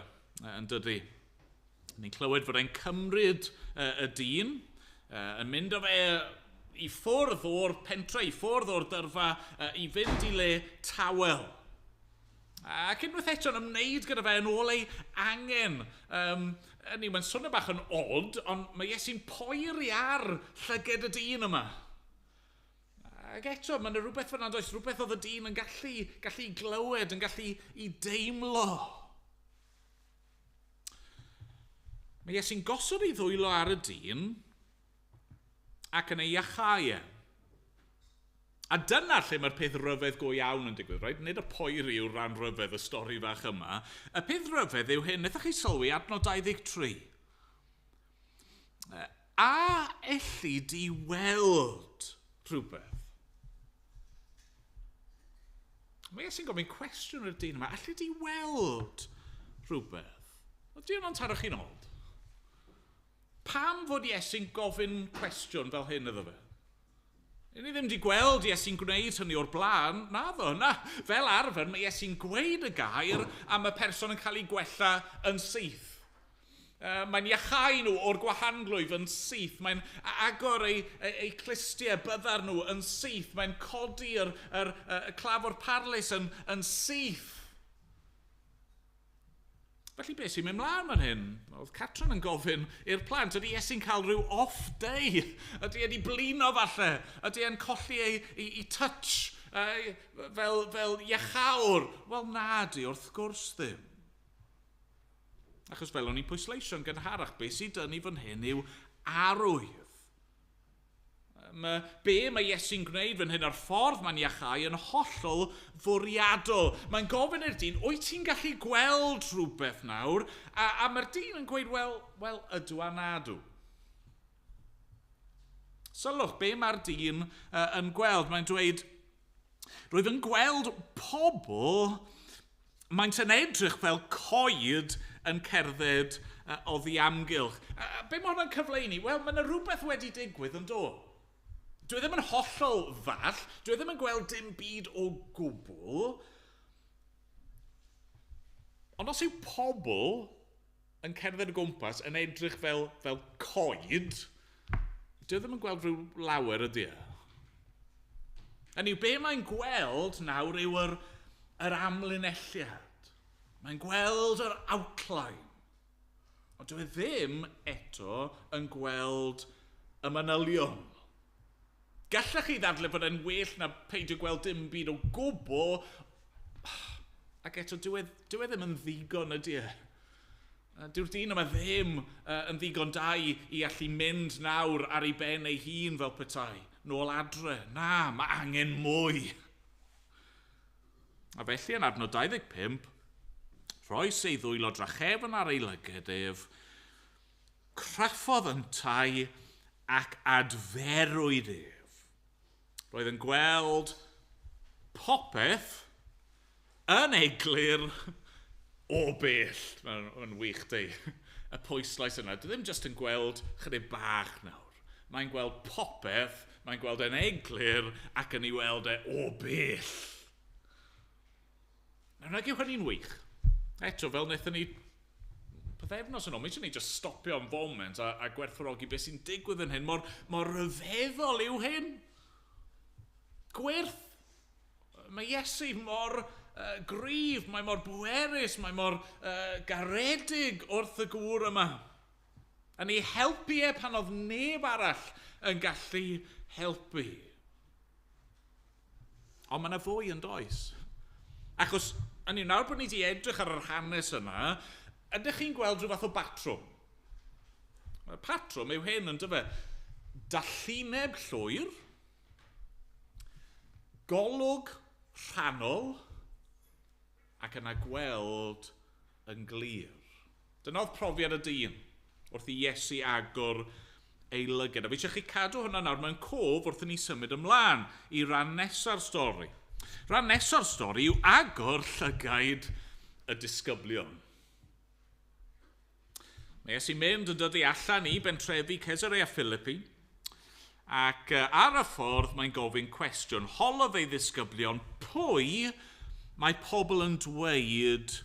yn dydy. Ni'n clywed fod e'n cymryd y dyn, yn mynd â fe i ffwrdd o'r pentre, i ffwrdd o'r dyrfa, i fynd i le tawel. Ac unwaith eto yn ymwneud gyda fe yn ôl ei angen. Um, hynny, mae'n swnio bach yn odd, ond mae Iesu'n poeri ar llyged y dyn yma. Ac eto, mae yna rhywbeth fyna, does rhywbeth oedd y dyn yn gallu, gallu glywed, yn gallu i deimlo. Mae Iesu'n gosod ei ddwylo ar y dyn ac yn ei iachau e. A dyna lle mae'r peth rhyfedd go iawn yn digwydd, right? Nid y poeri yw'r rhan rhyfedd y stori fach yma. Y peth rhyfedd yw hyn, wnaethoch chi sylwi adnod 23. A elli di weld rhywbeth? Mae Iesu'n gofyn cwestiwn i'r dyn yma. Alli di weld rhywbeth? Ydy hwnna'n taro chi'n old? Pam fod Iesu'n gofyn cwestiwn fel hyn iddo fe? Yn ni ddim wedi gweld Iesu'n gwneud hynny o'r blaen, naddo, na. Fel arfer, mae Iesu'n gweud y gair a mae person yn cael ei gwella yn syth. Mae'n iachau nhw o'r gwahanglwyf yn syth. Mae'n agor eu, eu, eu clustiau byddar nhw yn syth. Mae'n codi yr, yr, y claf o'r parlys yn, yn syth. Felly beth sy'n mynd mlaen fan hyn? Oedd Catrin yn gofyn i'r plant, ydy Iesu'n cael rhyw off day? Ydy wedi blino falle? Ydy e'n colli ei, ei, ei touch uh, fel, fel iachawr? Wel na di, wrth gwrs ddim. Achos fel o'n i'n pwysleisio'n gynharach, beth sydd dyn ni fan hyn yw arwydd. Mae be mae Iesu'n gwneud fan hyn a'r ffordd mae'n iachau yn hollol fwriadol. Mae'n gofyn i'r dyn, wyt ti'n gallu gweld rhywbeth nawr? A, a mae'r dyn yn gweud, wel, wel ydw a nadw. Sylwch, be mae'r dyn uh, yn gweld? Mae'n dweud, rwyf yn gweld pobl Maent yn edrych fel coed yn cerdded oddi amgylch. Be mae hwnna'n cyfleu i ni? Wel, mae yna rhywbeth wedi digwydd yn do. Dwi e ddim yn hollol ddall, dwi e ddim yn gweld dim byd o gwbl. Ond os yw pobl yn cerdded o gwmpas yn edrych fel, fel coed, dwi e ddim yn gweld rhyw lawer ydy e. Hynny yw, be mae'n gweld nawr yw yr, yr amlinelliad. Mae'n gweld yr outline. Ond dwi e ddim eto yn gweld y manylion. Gallech chi ddadle bod e'n well na peidio gweld dim byd o gwbl, ac eto dyw e, dyw e ddim yn ddigon ydy e. Dyw'r dyn yma ddim yn ddigon da i, i allu mynd nawr ar ei ben ei hun fel petai, nôl adre. Na, mae angen mwy. A felly yn adnod 25, rhoes ei ddwylo drachefn ar ei lyged ef, Craffodd yntau ac adferwyd ef. Roedd yn gweld popeth yn eglur o bell. Mae'n ma wych di, y pwyslais yna. Dwi ddim jyst yn gweld chydig bach nawr. Mae'n gweld popeth, mae'n gweld e'n eglur ac yn ei weld e o bell. Nawr, nag yw hynny'n wych? Eto, fel wnaethon ni pythefnos yn ôl, mi eisiau ni just stopio am foment a, a gwerthfawrogi beth sy'n digwydd yn hyn. Mor, mor rhyfeddol yw hyn. Gwyrth. Mae Iesu mor uh, gryf, mae mor bwerus, mae mor uh, garedig wrth y gŵr yma. Yn ei helpu e pan oedd neb arall yn gallu helpu. Ond mae yna fwy yn does. Achos, hynny yw, nawr bod ni wedi edrych ar yr hanes yna, ydych chi'n gweld rhyw fath o batrwm? Y patrwm yw hyn, yn dyfe? Dallineb llwyr, Golwg rhannol ac yna gweld yn glir. Dyna oedd profiad y dyn wrth i Iesu agor ei lygad. A fi eisiau chi cadw hwnna nawr mewn cof wrth i ni symud ymlaen i ran nesa'r stori. Rhan nesa'r stori yw agor llygaid y disgyblion. Mae Iesu'n mynd yn dydi allan i bentrefi Caesarea Philippi, ac ar y ffordd mae'n gofyn cwestiwn. Holodd ei ddisgyblion, pwy mae pobl yn dweud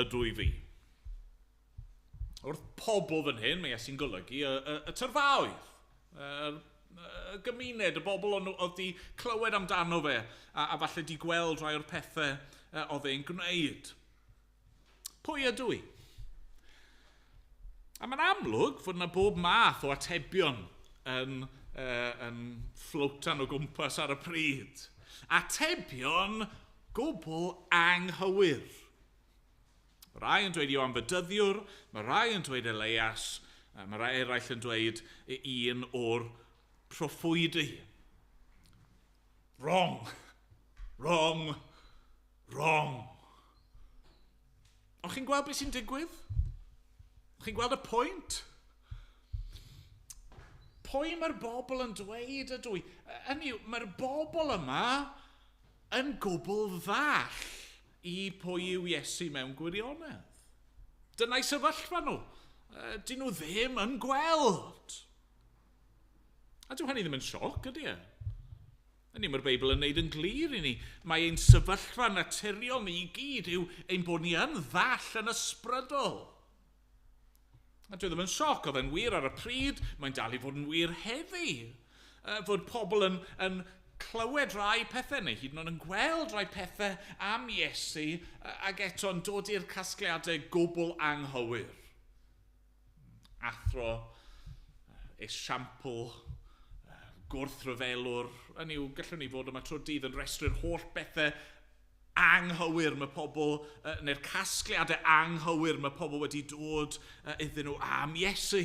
ydw i fi? Wrth pobl fan hyn, mae Iesu'n golygu y, y, y tyrfaoedd, y, y gymuned, y bobl oedd wedi clywed amdano fe, a, a falle di gweld rhai o'r pethau oedd e'n gwneud. Pwy ydw i? A mae'n amlwg fod yna bob math o atebion yn, yn fflowtan o gwmpas ar y pryd. Atebion gwbl anghywir. Mae rai yn dweud Ioan Fedyddiwr, mae rai yn dweud Elias, mae rai eraill yn dweud un o'r proffwydi. Wrong! Wrong! Wrong! Ond chi'n gweld beth sy'n digwydd? Chi'n gweld y pwynt? Pwy mae'r bobl yn dweud ydw i? Hynny yw, mae'r bobl yma yn gwbl ddall i pwy yw Iesu mewn gwirionedd. Dyna'i sefyllfa nhw. Dyn nhw ddim yn gweld. A dyw hynny ddim yn sioc, ydy e? Hynny, mae'r Beibl yn neud yn glir i ni. Mae ein sefyllfa naturiol ni i gyd yw ein bod ni yn ddall yn ysbrydol. A dwi ddim yn sioc, oedd e'n wir ar y pryd, mae'n dal i fod yn wir heddi. Fod pobl yn, yn clywed rai pethau, neu hyd yn oed yn gweld rai pethau am Iesu, ac eto'n dod i'r casgliadau gwbl anghywir. Athro, esiampl, gwrthryfelwr, hynny yw, gallwn ni fod yma trwy'r dydd yn restru'r holl bethau anghywir mae pobl, neu'r casgliadau anghywir mae pobl wedi dod iddyn nhw am Iesu.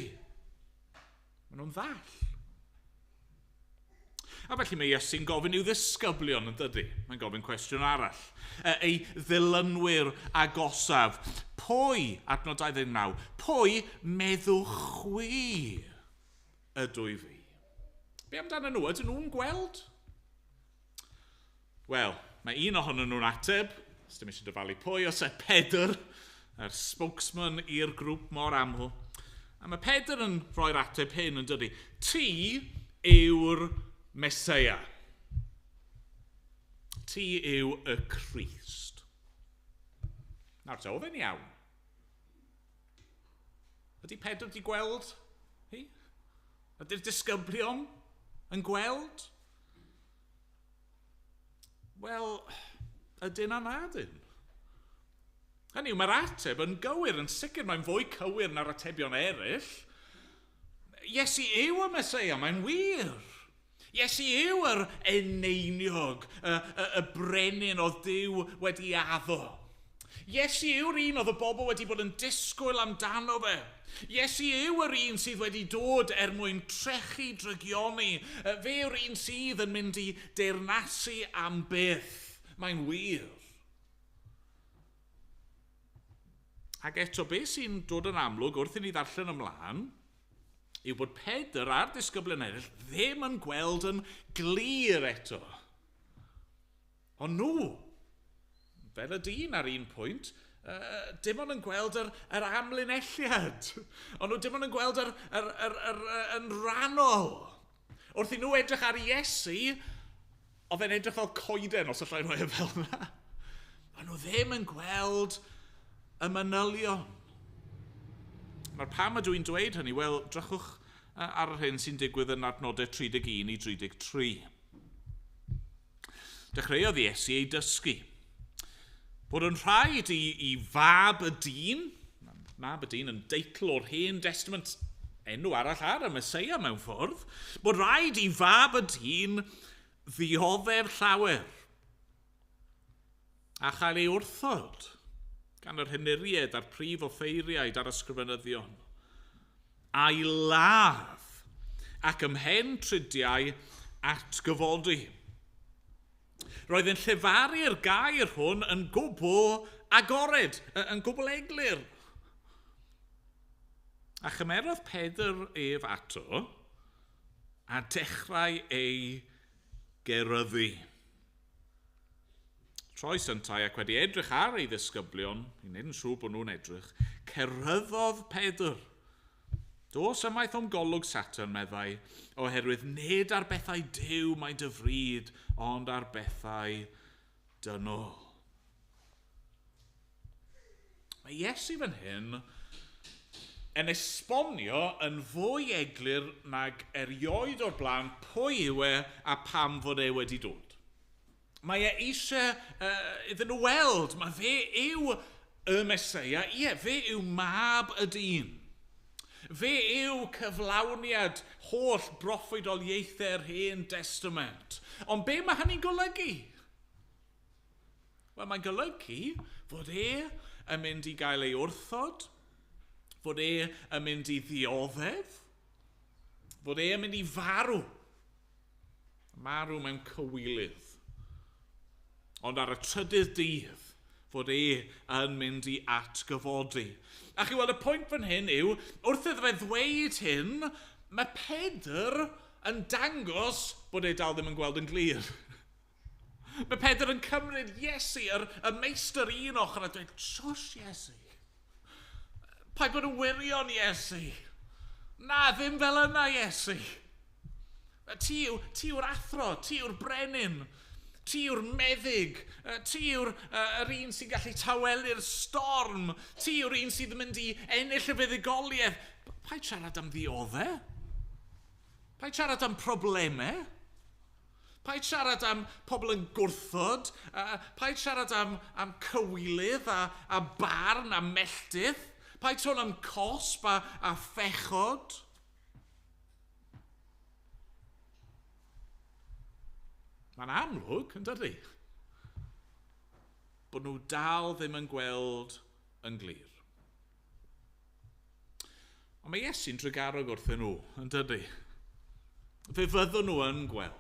Maen nhw'n ddall. A felly mae Iesu'n gofyn i'w ddisgyblion yn dydy. Mae'n gofyn cwestiwn arall. Ei ddilynwyr agosaf. Pwy, adnod 29, pwy meddwch chwi ydw i fi? Be amdano nhw? Ydyn nhw'n gweld? Wel, mae un ohonyn nhw'n ateb, os dim eisiau dyfalu pwy, os e Pedr, yr spokesman i'r grŵp mor aml. A mae Pedr yn rhoi'r ateb hyn yn dydy. Ti yw'r Meseia. Ti yw y Crist. Nawr te, oedd e'n iawn? Ydy Pedr wedi gweld hi? Ydy'r disgyblion yn gweld? Wel, ydyn a nad ydyn. Hynny yw, mae'r ateb yn gywir, yn sicr mae'n fwy cywir na'r atebion eraill. Iesu yw y Meseia, mae'n wir. Iesu yw yr eneiniog, y, y, y brenin oedd Duw wedi addo. Iesu yw'r un oedd y bobl wedi bod yn disgwyl amdano fe. Iesu yw yr un sydd wedi dod er mwyn trechu drygioni. Fe yw'r un sydd yn mynd i deyrnasu am byth. Mae'n wir. Ac eto, beth sy'n dod yn amlwg wrth i ni ddarllen ymlaen, yw bod Pedr a'r disgyblion eraill ddim yn gweld yn glir eto. Ond nhw, fel y dyn ar un pwynt, dim ond yn gweld yr, yr amlinelliad. Ond nhw dim ond yn gweld yr, yr, yr, yr, yr, yn rannol. Wrth i nhw edrych ar Iesu, oedd e'n edrych fel coeden, os allai rhoi e fel yna. Ond nhw ddim yn gweld y manylion. Nawr pam ydw i'n dweud hynny? Wel, drychwch ar yr hyn sy'n digwydd yn adnodau 31 i 33. Dechreuodd Iesu ei dysgu bod yn rhaid i, i fab y dyn, mab y dyn yn deitl o'r Hen Testament, enw arall ar y Meseia mewn ffordd, bod rhaid i fab y dyn ddioddef llawer a chael ei wrthod gan yr henuriaid a'r prif offeiriaid a'r ysgrifenyddion, a'i ladd ac ymhen tridiau atgyfodi. Roedd yn llefaru'r gair hwn yn gwbl agored, yn gwbl eglur. A chymerodd Pedr ef ato a dechrau ei geryddu. Troes yntau ac wedi edrych ar ei ddisgyblion, i wneud yn siŵr bod nhw'n edrych, ceryddodd Pedr. Dos ymaith o'm golwg Satan, meddai, oherwydd nid ar bethau Duw mae dy fryd, ond ar bethau dynol. Mae Iesu fan hyn yn esbonio yn fwy eglur nag erioed o'r blaen pwy yw e a pam fod e wedi dod. Mae e eisiau iddyn nhw weld, mae fe yw y Meseia, ie, fe yw mab y dyn. Fe yw cyflawniad holl broffwydoliaethau'r Hen Testament. Ond be mae hynny'n golygu? Wel, mae'n golygu fod e yn mynd i gael ei wrthod, fod e yn mynd i ddioddef, fod e yn mynd i farw. Marw mewn cywilydd. Ond ar y trydydd dydd, fod e yn mynd i atgyfodi. A chi weld, y pwynt fan hyn yw, wrth iddo fe ddweud hyn, mae Pedr yn dangos bod e dal ddim yn gweld yn glir. Mae Pedr yn cymryd Iesu, y meistr un ochr, a dweud, shush Iesu. Paid bod yn wirion, Iesu. Na, ddim fel yna, Iesu. Ti yw'r athro, ti yw'r brenin, ti yw'r meddyg, ti yw'r yr un sy'n gallu tawelu'r storm, ti yw'r un sydd yn mynd i ennill y fuddugoliaeth. Paid siarad am ddioddef? Paid siarad am problemau? Paid siarad am pobl yn gwrthod? Paid siarad am cywilydd a barn a melltith? Paid sôn am cosb a phechod? Mae'n amlwg, yn dydi? Bod nhw dal ddim yn gweld yn glir. Ond mae Iesu'n drugarog wrthyn nhw, yn dydi? Fe fyddwn nhw yn gweld.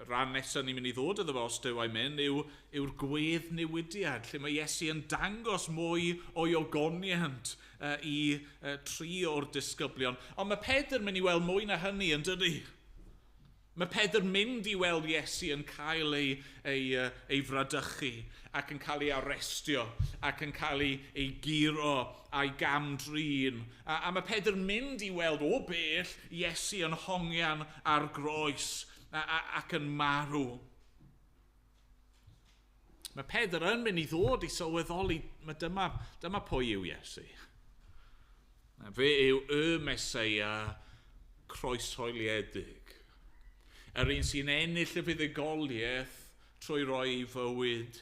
Rhan nesaf ni'n mynd i ddod iddo fo os Duw a'i mynd yw'r gweddnewidiad, lle mae Iesu yn dangos mwy o'i ogoniant i tri o'r disgyblion. Ond mae Pedr mynd i weld mwy na hynny, yn dydi? Mae Pedr mynd i weld Iesu yn cael ei fradychu ac yn cael ei arestio ac yn cael ei guro a'i gamdrin. A mae Pedr mynd i weld o bell Iesu yn hongian ar groes ac yn marw. Mae Pedr yn mynd i ddod i sylweddoli, mae dyma pwy yw Iesu. Fe yw y Meseia croeshoeliedig. Yr un sy'n ennill y fuddugoliaeth trwy roi ei fywyd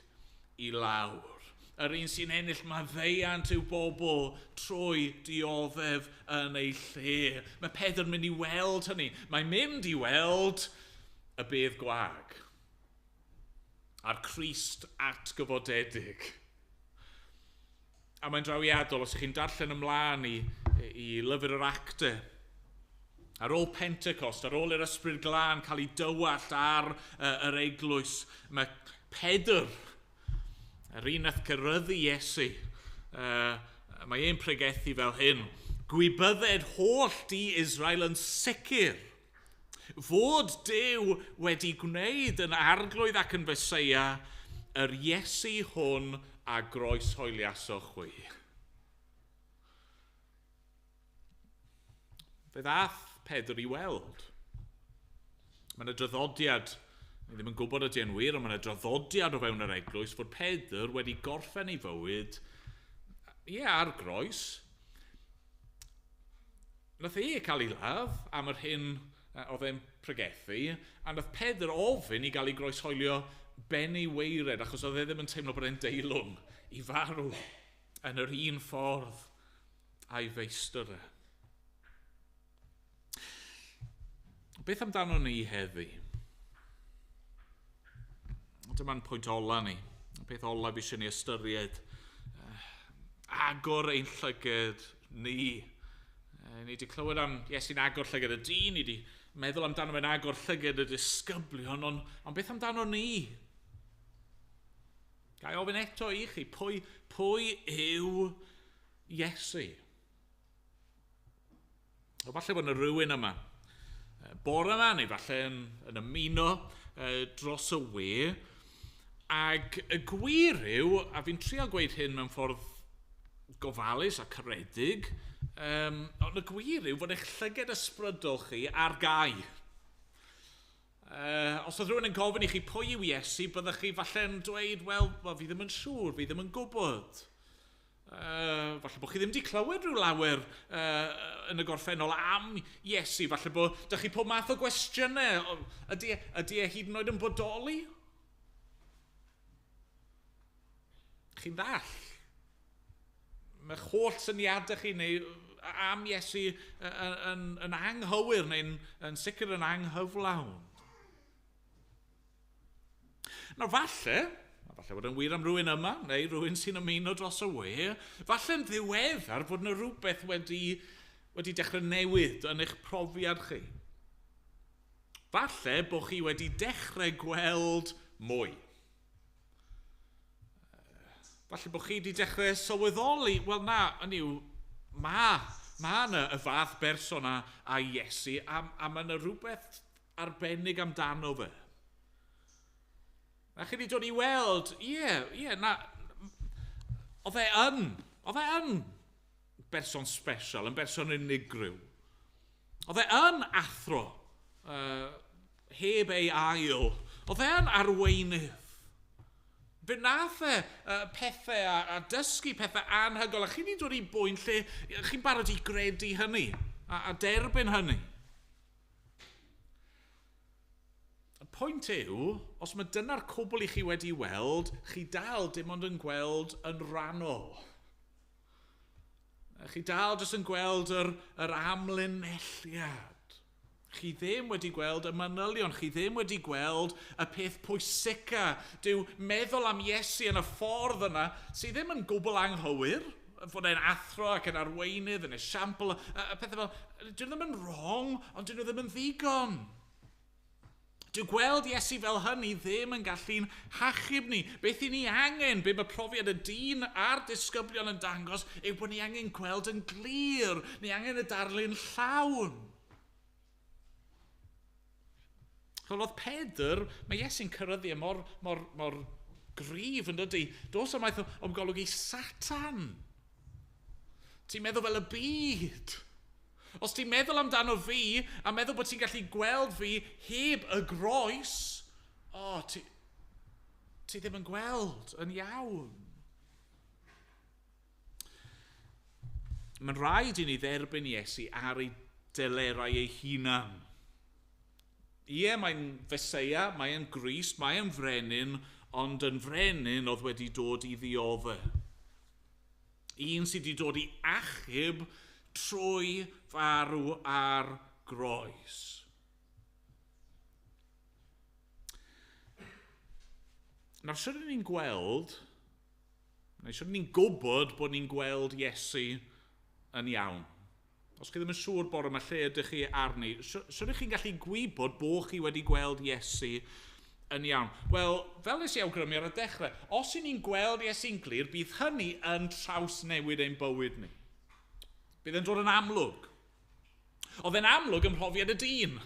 i lawr. Yr un sy'n ennill maddeuant i'w bobl trwy dioddef yn ei lle. Mae Pedr yn mynd i weld hynny. Mae'n mynd i weld y bedd gwag a'r Crist atgyfodedig. A mae'n drawiadol, os ych chi'n darllen ymlaen i lyfr yr Actau, ar ôl Pentecost, ar ôl i'r Ysbryd Glân cael ei dywallt ar yr eglwys, mae Pedr, yr un nath ceryddu Iesu, mae e'n pregethu fel hyn. Gwybydded holl di Israel yn sicr fod Duw wedi gwneud yn arglwydd ac yn Feseia yr Iesu hwn a groeshoeliasoch chwi. Fe ddath Pedr i weld. Mae yna draddodiad, ni ddim yn gwybod ydy e'n wir, ond mae yna draddodiad o fewn yr eglwys fod Pedr wedi gorffen ei fywyd, ie, ar groes. Nath e cael ei ladd am yr hyn oedd e'n pregethu, a nath Pedr ofyn i gael ei groeshoelio ben ei weired, achos oedd e ddim yn teimlo bod e'n deilwng i farw yn yr un ffordd a'i feistr e. Beth amdano ni heddi? Dyma'n pwynt ola ni. Y peth ola fi eisiau ni ystyried. Agor ein llyged ni. Ni wedi clywed am Iesu'n agor llyged y dyn, ni wedi meddwl amdano fe'n agor llyged y disgyblion, ond beth amdano ni? Ga i ofyn eto i chi, pwy yw Iesu? O, falle bod yna rhywun yma bore yma, neu falle yn ymuno dros y we, ac y gwir yw, a fi'n trial gweud hyn mewn ffordd gofalus a caredig, ond y gwir yw fod eich llyged ysbrydol chi ar gau. Os oedd rhywun yn gofyn i chi pwy yw Iesu, byddech chi falle'n dweud, wel, fi ddim yn siŵr, fi ddim yn gwybod. Falle bod chi ddim wedi clywed rhyw lawer yn y gorffennol am Iesu. Falle bod dych chi pob math o gwestiynau. Ydy e hyd yn oed yn bodoli? Chi'n ddall. Mae'ch holl syniadau chi neu am Iesu yn anghywir neu'n yn sicr yn anghyflawn. Nawr falle bod yn wir am rhywun yma, neu rhywun sy'n ymuno dros y we, falle'n ddiweddar bod yna rhywbeth wedi dechrau newid yn eich profiad chi. Falle bod chi wedi dechrau gweld mwy. Falle bod chi wedi dechrau sylweddoli, wel na, hynny yw, ma yna y fath berson a Iesu, a mae yna rhywbeth arbennig amdano fe. A chi wedi dod i weld, ie, na, oedd e yn berson special, yn berson unigryw. Oedd e yn athro, heb ei ail. Oedd e yn arweinydd. Fe nath e pethau a dysgu pethau anhygoel, a chi wedi dod i bwynt lle chi'n barod i gredu hynny a derbyn hynny. Y pwynt yw, os mae dyna'r cwbl i chi wedi weld, chi dal dim ond yn gweld yn rhannol. Chi dal jyst yn gweld yr amlinelliad. Chi ddim wedi gweld y manylion, chi ddim wedi gweld y peth pwysica. Dyw meddwl am Iesu yn y ffordd yna, sydd ddim yn gwbl anghywir, fod e'n athro ac yn arweinydd, yn esiampl, y pethau fel, dyn nhw ddim yn wrong, ond dyn nhw ddim yn ddigon. Dyw gweld Iesu fel hynny ddim yn gallu'n hachub ni. Beth i ni angen, be mae profiad y dyn a'r disgyblion yn dangos, yw bod ni angen gweld yn glir, ni angen y darlun llawn. Chymod, oedd Pedr, mae Iesu'n cyrraedd e mor gryf yn dydy. Dos ymaith o'm golwg i Satan. Ti'n meddwl fel y byd. Os ti'n meddwl amdano fi a meddwl bod ti'n gallu gweld fi heb y groes, ti ddim yn gweld yn iawn. Mae'n rhaid i ni dderbyn Iesu ar ei delerau ei hunan. Ie, mae'n Feseia, mae'n Grist, mae'n frenin, ond yn frenin oedd wedi dod i ddioddef. Un sydd wedi dod i achub trwy farw ar groes. Nawr, sut ydyn ni'n gweld, neu sut ydyn ni'n gwybod bod ni'n gweld Iesu yn iawn? Os chi ddim yn siŵr bore yma lle ydych chi arni, sut ydych chi'n gallu gwybod bod chi wedi gweld Iesu yn iawn? Wel, fel nes i awgrymu ar y dechrau, os ydyn ni'n gweld Iesu'n glir, bydd hynny yn trawsnewid ein bywyd ni. Bydd yn dod yn amlwg. Oedd e'n amlwg ym mhrofiad y dyn.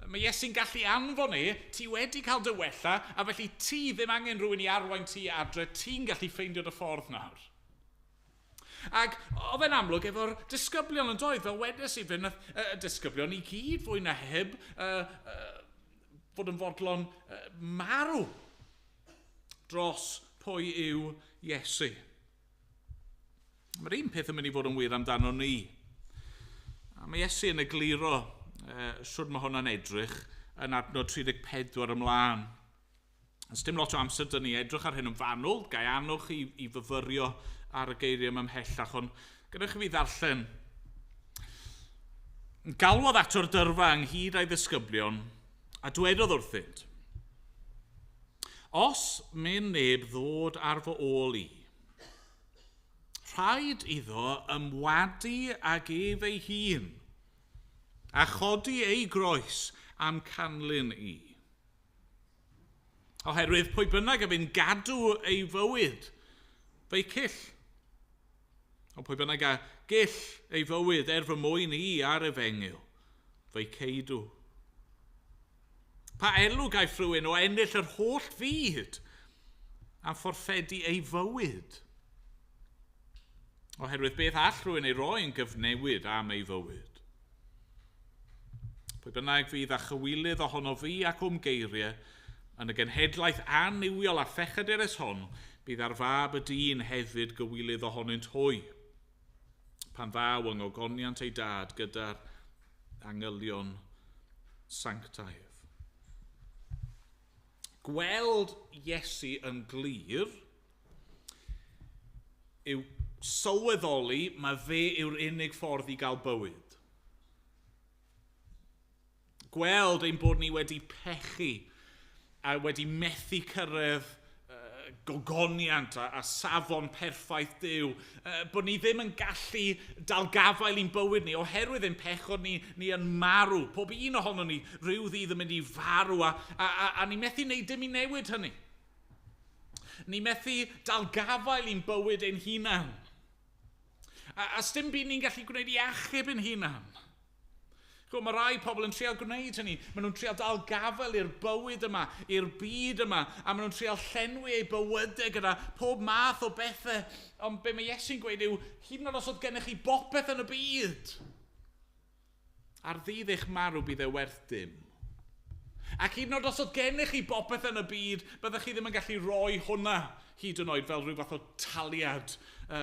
Mae Iesu'n gallu anfon e, ti wedi cael dy wella, a felly ti ddim angen rhywun i arwain ti adre, ti'n gallu ffeindio dy ffordd nawr. Ac oedd e'n amlwg efo'r disgyblion yn doedd, fel wedes i, fe nath y disgyblion i gyd fwy na heb fod yn fodlon marw dros pwy yw Iesu. Mae'r un peth yn mynd i fod yn wir amdano ni. A mae Iesu yn egluro sut mae hwnna'n edrych yn adnod 34 ymlaen. Os dim lot o amser dyn ni edrych ar hyn yn fanwl, gai annog chi i fyfyrio ar y geiriau yma ymhellach, ond gadewch i fi ddarllen. Galwodd ato'r dyrfa ynghyd â'i ddisgyblion a dwedodd wrthynt, Os myn neb ddod ar fy ôl i, rhaid iddo ymwadu ag ef ei hun, a chodi ei groes am canlyn i. Oherwydd pwy bynnag a fy'n gadw ei fywyd, fe'i cyll. Ond pwy bynnag a gyll ei fywyd er fy mwyn i ar efengyl, fe'i ceidw. Pa elw gaiff rhywun o ennill yr holl fyd a fforffedu ei fywyd? Oherwydd beth all rhywun ei roi yn gyfnewid am ei fywyd? Pwy bynnag fydd â chywilydd ohono fi ac o'm geiriau, yn y genhedlaeth annuwiol a phechadurus hon, bydd ar fab y dyn hefyd gywilydd ohonynt hwy, pan ddaw yng ngogoniant ei dad gyda'r angylion sanctaidd. Gweld Iesu yn glir yw sylweddoli mae fe yw'r unig ffordd i gael bywyd. Gweld ein bod ni wedi pechu a wedi methu cyrraedd gogoniant a safon perffaith Duw. Bod ni ddim yn gallu dal gafael i'n bywyd ni oherwydd ein pechod ni yn marw. Pob un ohono ni rhyw ddydd yn mynd i farw a ni methu wneud dim i newid hynny. Ni methu dal gafael i'n bywyd ein hunan. A sdim byd ni'n gallu gwneud i achub ein hunan. Chwbod, mae rai pobl yn trial gwneud hynny. Maen nhw'n trial dal gafael i'r bywyd yma, i'r byd yma, a maen nhw'n trial llenwi eu bywydau gyda pob math o bethau. Ond be mae Iesu'n gweud yw, hyd yn oed os oedd gennych chi bopeth yn y byd, ar ddydd eich marw bydd e werth dim. Ac hyd yn oed os oedd gennych chi bopeth yn y byd, byddech chi ddim yn gallu rhoi hwnna hyd yn oed fel rhyw fath o taliad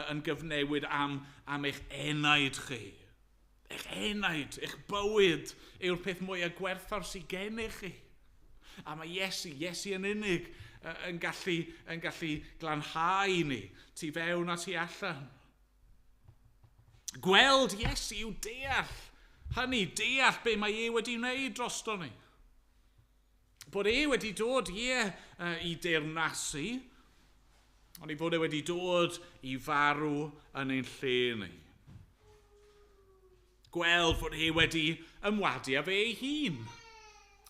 yn gyfnewid am eich enaid chi. Eich enaid, eich bywyd yw'r peth mwyaf gwerthfawr sydd gennych chi. A mae Iesu yn unig, yn gallu glanhau ni, tu fewn a tu allan. Gweld Iesu yw deall hynny, deall be mae e wedi wneud drosto ni. Bod e wedi dod, ie, i deyrnasu, ond ei fod e wedi dod i farw yn ein lle ni. Gweld fod e wedi ymwadu â fe ei hun.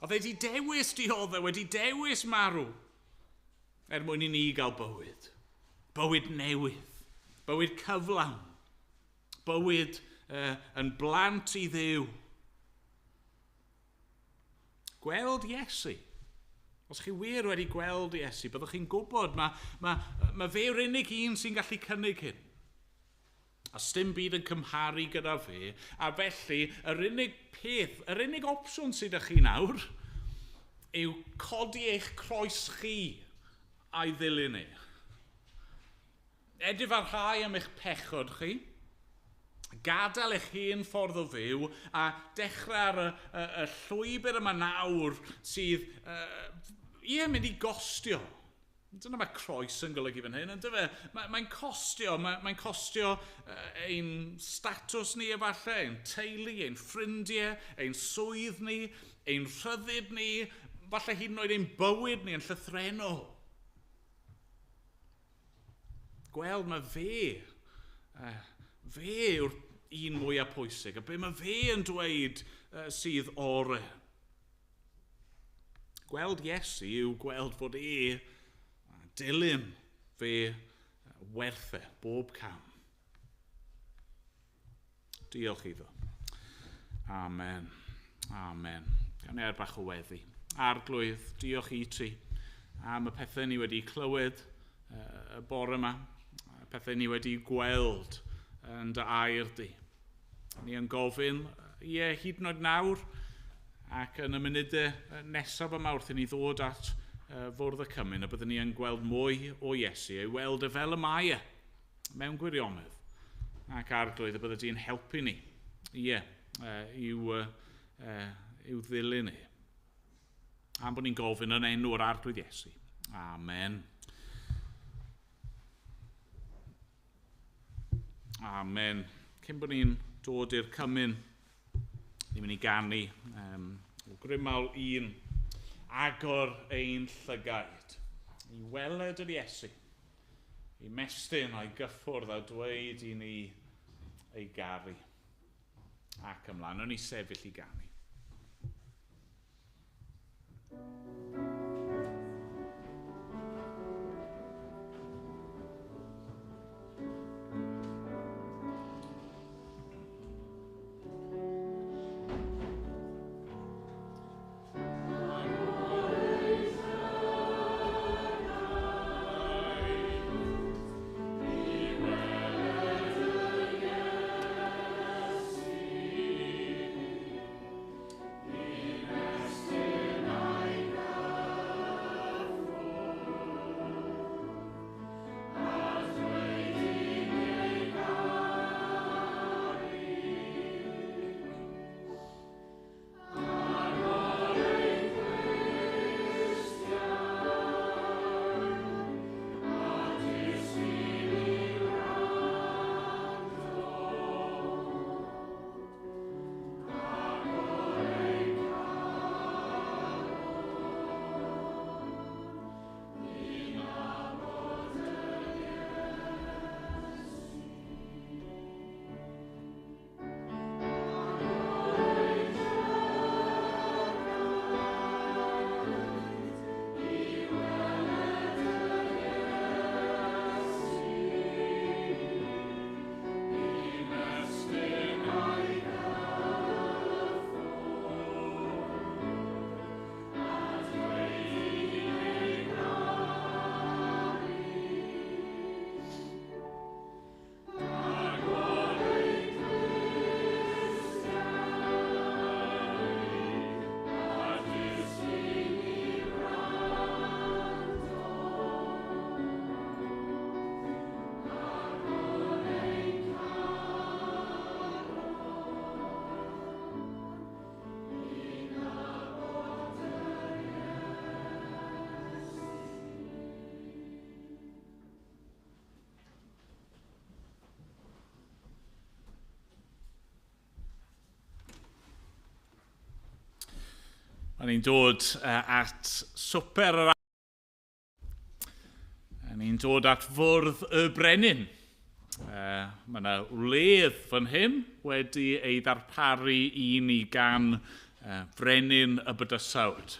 Oedd e wedi dewis dioddef, wedi dewis marw, er mwyn i ni gael bywyd. Bywyd newydd, bywyd cyflawn, bywyd yn blant i Dduw. Gweld Iesu. Os chi wir wedi gweld Iesu, byddwch chi'n gwybod mae fe yw'r unig un sy'n gallu cynnig hyn. A sdim byd yn cymharu gyda fe, a felly yr unig peth, yr unig opsiwn sydd â chi nawr yw codi eich croes chi a'i ddilyn e. Edifarhau am eich pechod chi, gadael eich hen ffordd o fyw a dechrau ar y llwybr yma nawr sydd mynd i gostio. Dyna mae croes yn golygu fan hyn, yndyfe? Mae'n costio, mae'n costio ein statws ni efallai, ein teulu, ein ffrindiau, ein swydd ni, ein rhyddid ni, falle hyd yn oed ein bywyd ni yn llythrennol. Gweld mae fe yw'r un mwyaf pwysig, a be mae fe yn dweud sydd orau. Gweld Iesu yw gweld fod e dilyn fe werth e bob cam. Diolch iddo. Amen. Amen. Gawn ni air bach o weddi. Arglwydd, diolch i ti am y pethau ni wedi clywed y bore yma, y pethau ni wedi gweld yn dy air di. Ni yn gofyn, ie, hyd yn oed nawr, ac yn y munudau nesaf yma wrth i ni ddod at fwrdd y cymun, y byddwn ni yn gweld mwy o Iesu, ei weld e fel y mae e, mewn gwirionedd. Ac Arglwydd, y bydde di'n helpu ni, ie, i'w ddilyn ni. Am bod ni'n gofyn yn enw'r Arglwydd Iesu. Amen. Amen. Cyn bod ni'n dod i'r cymun, ni'n mynd i ganu o Grymawl 1, agor ein llygaid i weled yr Iesu, i mestyn a'i gyffwrdd a dweud i ni ei garu. Ac ymlaen, o'n i sefyll i ganu. O'n ni'n dod at swper yr Ni'n dod at fwrdd y brenin. Mae yna wledd fan hyn wedi ei ddarparu i ni gan frenin y bydysawd.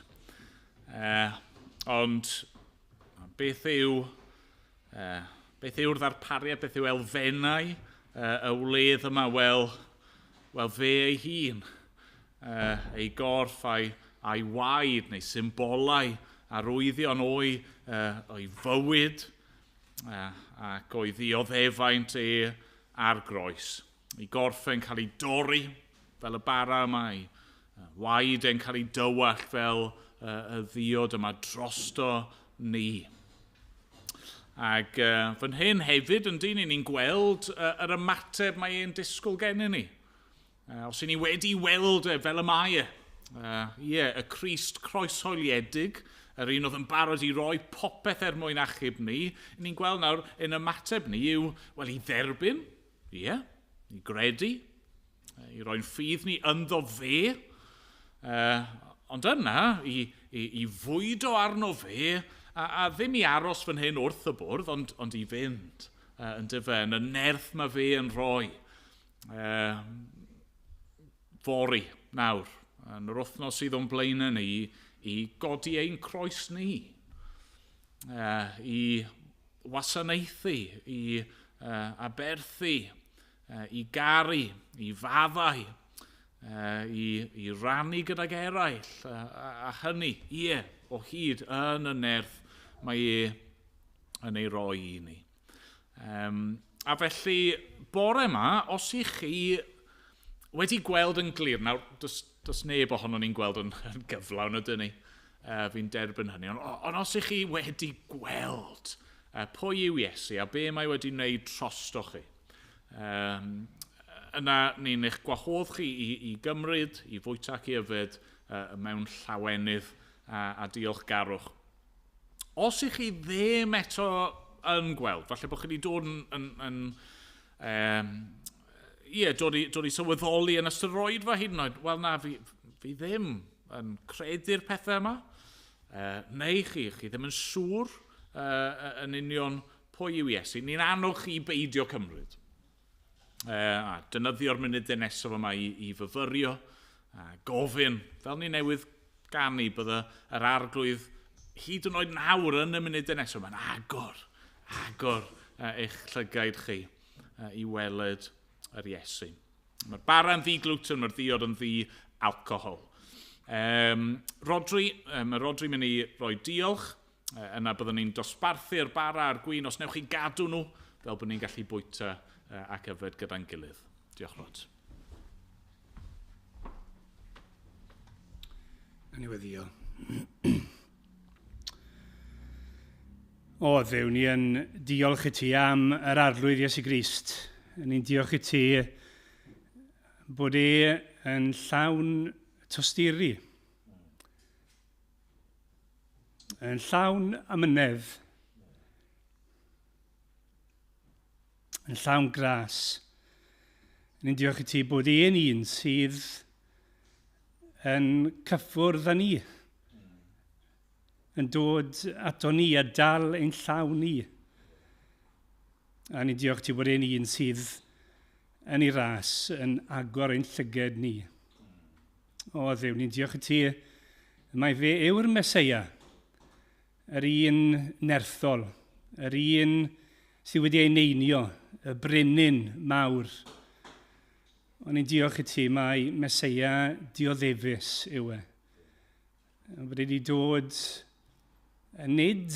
Ond beth yw beth yw'r ddarpariad, beth yw elfennau y wledd yma? Wel, wel fe ei hun, ei gorff a'i, a'i waed neu symbolau arwyddion o'i, o'i fywyd ac o'i ddioddefaint e ar groes. Ei gorff e'n cael ei dorri fel y bara yma, ei waed e'n cael ei dywallt fel y ddiod yma drosto ni. Ac fan hyn hefyd yn dyn ni'n gweld yr ymateb mae e'n disgwyl gennyn ni. Os y'n ni wedi weld e fel y mae e, ie, y Crist croeshoeliedig, yr un oedd yn barod i roi popeth er mwyn achub ni, ni'n gweld nawr ein ymateb ni yw, wel, i dderbyn, ie, i gredu, i roi'n ffydd ni ynddo fe, ond yna, i, i, i fwydo arno fe, a, a ddim i aros fan hyn wrth y bwrdd, ond, ond i fynd, yn dyfe, yn y nerth mae fe yn rhoi. Fory, nawr, yn yr wythnos sydd o'n blaenau ni, i godi ein croes ni, i wasanaethu, i aberthu, i garu, i faddau, i, i rannu gydag eraill, a, a hynny, ie, o hyd yn y nerth mae e yn ei roi i ni. Um, a felly, bore yma, os ych chi wedi gweld yn glir, nawr, does, does neb ohono ni'n gweld yn, yn gyflawn ydyn ni, fi'n derbyn hynny, ond on os ych chi wedi gweld pwy yw Iesu a be mae wedi wneud trostoch chi, um, yna ni'n eich gwahodd chi i, i gymryd, i fwyta ac i yfed mewn llawenydd a, a diolchgarwch. Os ych chi ddim eto yn gweld, falle bod chi wedi dod yn, yn, yn um, ie, dod, i, dod i sylweddoli yn ystod yr oedfa hyd yn oed, wel na, fi, fi ddim yn credu'r pethau yma. Neu chi, chi ddim yn siŵr yn union pwy yw Iesu. Ni'n annog chi beidio cymryd. A dynyddio'r munudau nesaf yma i, i fyfyrio a gofyn, fel ni newydd ganu, bydde yr arglwydd hyd yn oed nawr yn y munudau nesaf yma'n agor, agor eich llygaid chi i weled yr Iesu. Mae'r bara yn ddi-gluten, mae'r ddiod yn ddi-alcohol. Um, Rodri, um, mae Rodri mynd i roi diolch. Yna byddwn ni'n dosbarthu'r bara a'r gwin os newch chi gadw nhw, fel bod ni'n gallu bwyta ac yfed gyda'n gilydd. Diolch, Rod. Nawn ni weddio. O, Dduw, ni yn diolch i ti am yr arlwydd Iesu Grist. Ni'n diolch i ti bod e yn llawn tosturi, yn llawn amynedd, yn llawn gras. Ni'n diolch i ti bod e'n un sydd yn cyffwrdd â ni, yn dod ato ni a dal ein llaw ni. A ni'n diolch ti bod e'n un sydd yn ei ras yn agor ein llyged ni. O Dduw, ni'n diolch i ti, mae fe yw'r Meseia, yr un nerthol, yr un sydd wedi ei neinio, y brenin mawr. Ond ni'n diolch i ti, mae Meseia dioddefus yw e. Bod wedi dod nid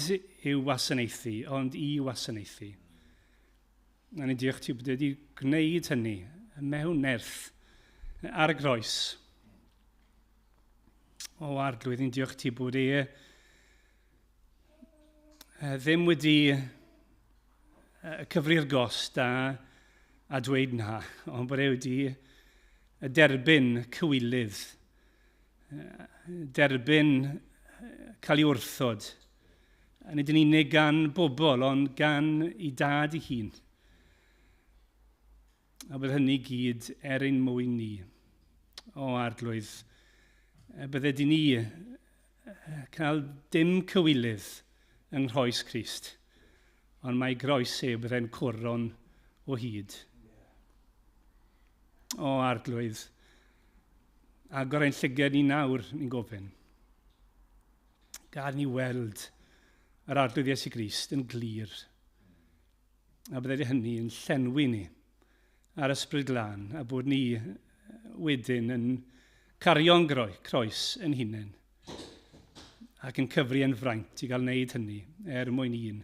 i'w wasanaethu, ond i wasanaethu. A ni'n diolch ti bod wedi gwneud hynny mewn nerth ar y groes. O arglwydd, ni'n diolch ti bod e ddim wedi cyfri'r gost a, a dweud na, ond bod e wedi derbyn cywilydd derbyn cael ei wrthod, nid yn unig gan bobl, ond gan ei dad ei hun. A bydd hynny gyd er ein mwyn ni. O arglwydd, bydde di ni cael dim cywilydd yng nghroes Crist, ond mae groes e bydde'n coron o hyd. O arglwydd, agor ein llyged ni nawr, ni'n gofyn. Gad ni weld yr arglwydd Iesu Grist yn glir. A byddai hynny yn llenwi ni ar ysbryd glân a bod ni wedyn yn cario'n croes yn hunain ac yn cyfri yn fraint i gael wneud hynny er mwyn un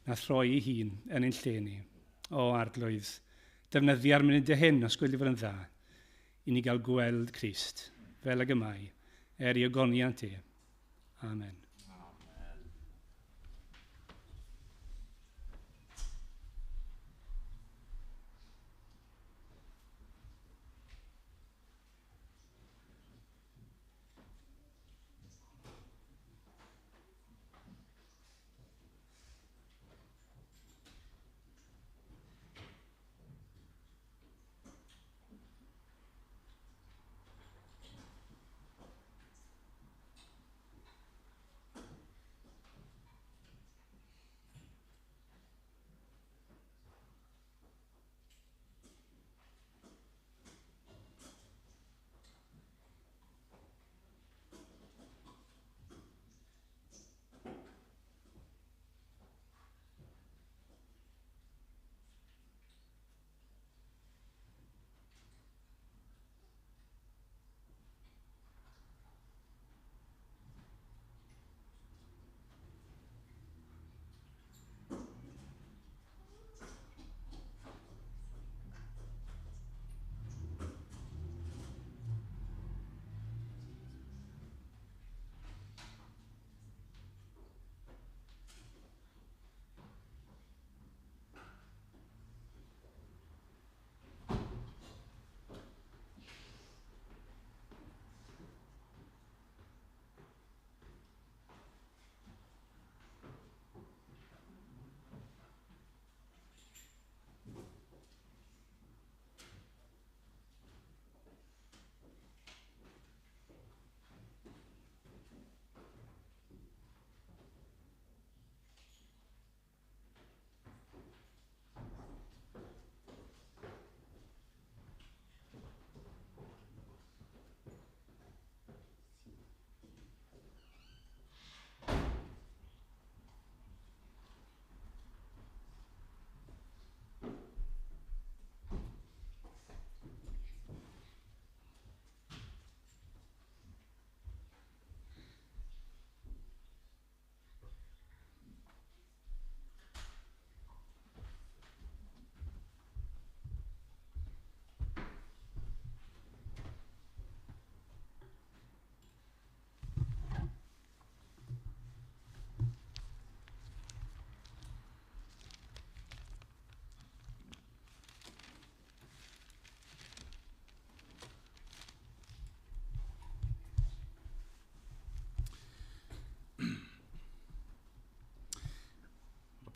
na throi ei hun yn ein lle ni. O arglwydd, defnyddia'r munudau hyn os gweli fod yn dda i ni gael gweld Crist fel ag y mae, er i ogoniant e. Amen.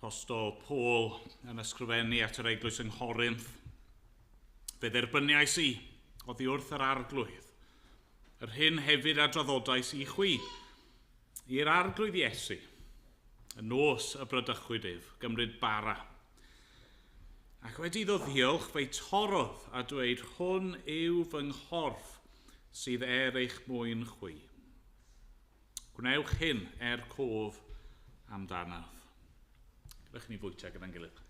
Apostol Paul yn ysgrifennu at yr eglwys yng Nghorinth. Fe dderbyniais i oddi wrth yr arglwydd, yr hyn hefyd a draddodais i chwi, i'r arglwydd Iesu, y nos y brydychwyd ef, gymryd bara. Ac wedi iddo ddiolch, fe'i torrodd a dweud, hwn yw fy nghorff sydd er eich mwyn chwi. Gwnewch hyn er cof amdanaf. Gadewch i ni fwyta gyda'n gilydd.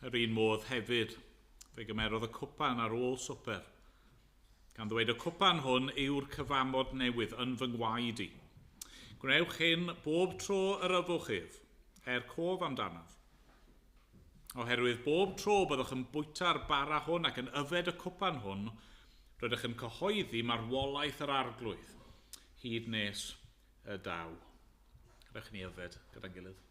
Yr un modd hefyd, fe gymerodd y cwpan ar ôl swper, gan ddweud y cwpan hwn yw'r cyfamod newydd yn fy ngwaed i. Gwnewch hyn bob tro yr yfwch ef, er cof amdanaf. Oherwydd bob tro byddwch yn bwyta'r bara hwn ac yn yfed y cwpan hwn, rydych yn cyhoeddi marwolaeth yr arglwydd, hyd nes y daw. Gadewch i ni yfed gyda'n gilydd.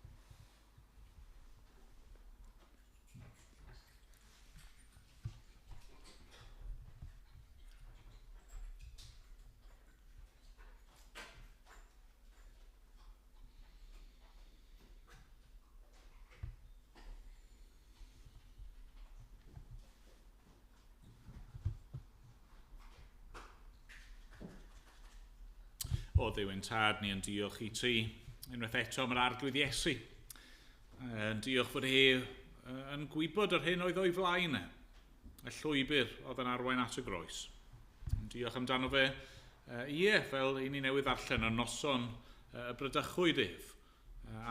O Dduw ein tad, ni yn diolch i ti unwaith eto am yr arglwydd Iesu. Yn diolch fod e yn gwybod yr hyn oedd o'i flaen e, y llwybr oedd yn arwain at y groes. Yn diolch amdano fe, ie, fel i ni newydd ddarllen y noson y brydychwyd ef,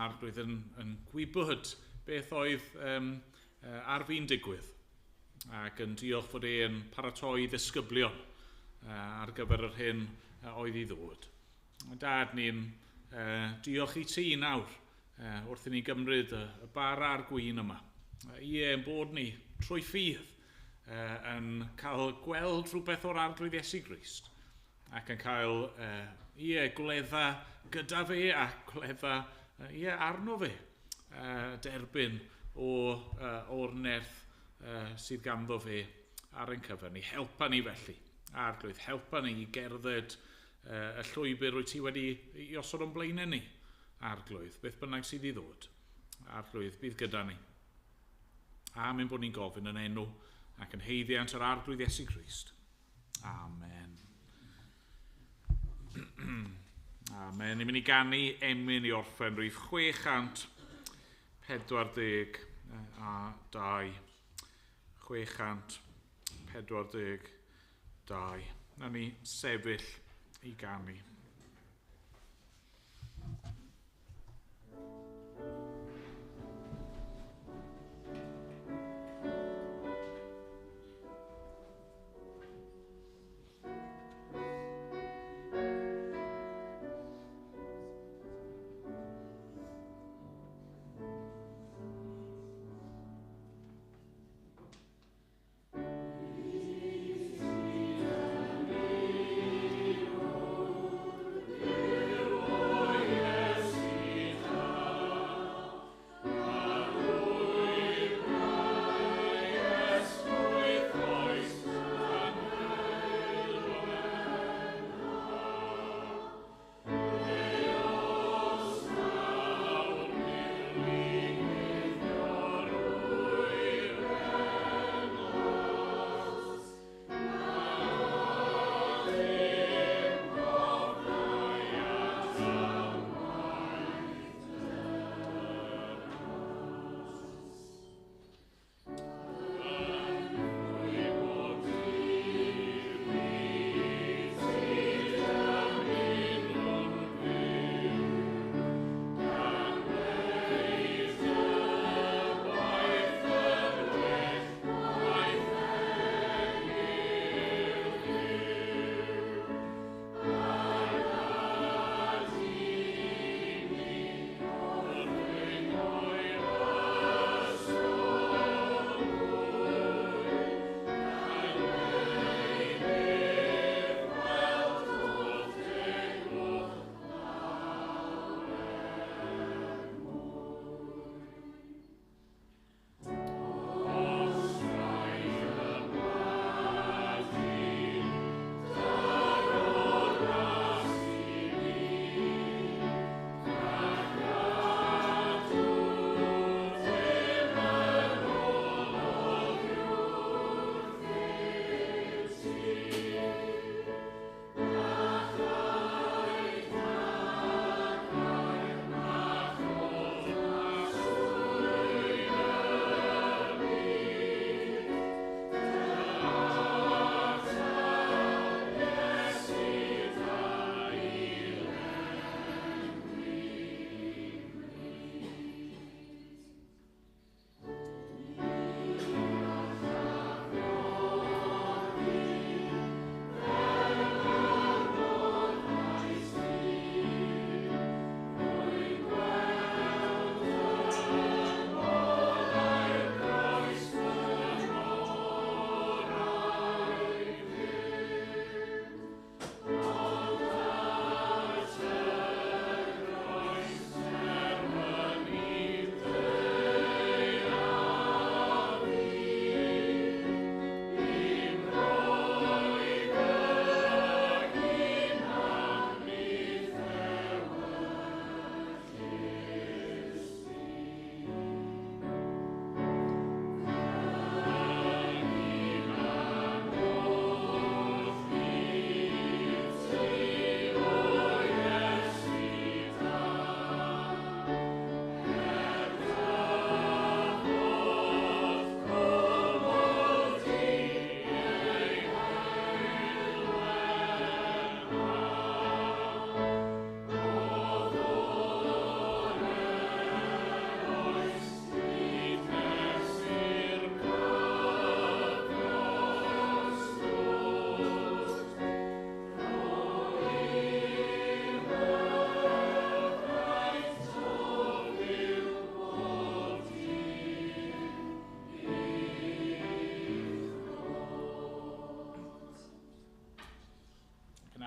arglwydd yn gwybod beth oedd ar fin digwydd, ac yn diolch fod e'n paratoi ddisgyblion ar gyfer yr hyn oedd i ddod. Dad, ni'n diolch i ti nawr wrth i ni gymryd y bara a'r gwin yma. Ie, yn bod ni trwy ffydd yn cael gweld rhywbeth o'r arglwydd Iesu Grist ac yn cael ie, gwledda gyda fe a gwledda ie, arno fe, derbyn o'r nerth sydd ganddo fe ar ein cyfer ni. Helpa ni felly, arglwydd, helpa ni i gerdded y llwybr wyt ti wedi i osod o'n blaenau ni, arglwydd, beth bynnag sydd i ddod. Arglwydd, bydd gyda ni. Am ein bod ni'n gofyn yn enw ac yn haeddiant yr arglwydd Iesu Grist. Amen. Amen. Ni'n mynd i ganu emyn i orffen rhif 642. 642. Na ni sefyll i ganu.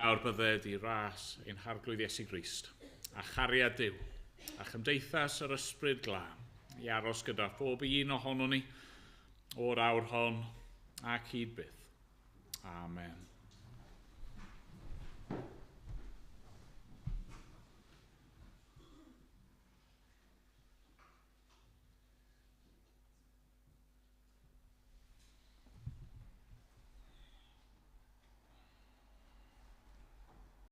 Awr bydded i ras ein Harglwydd Iesu Grist, a chariad Duw, a chymdeithas yr Ysbryd Glân, i aros gyda phob un ohonon ni o'r awr hon ac hyd byth. Amen.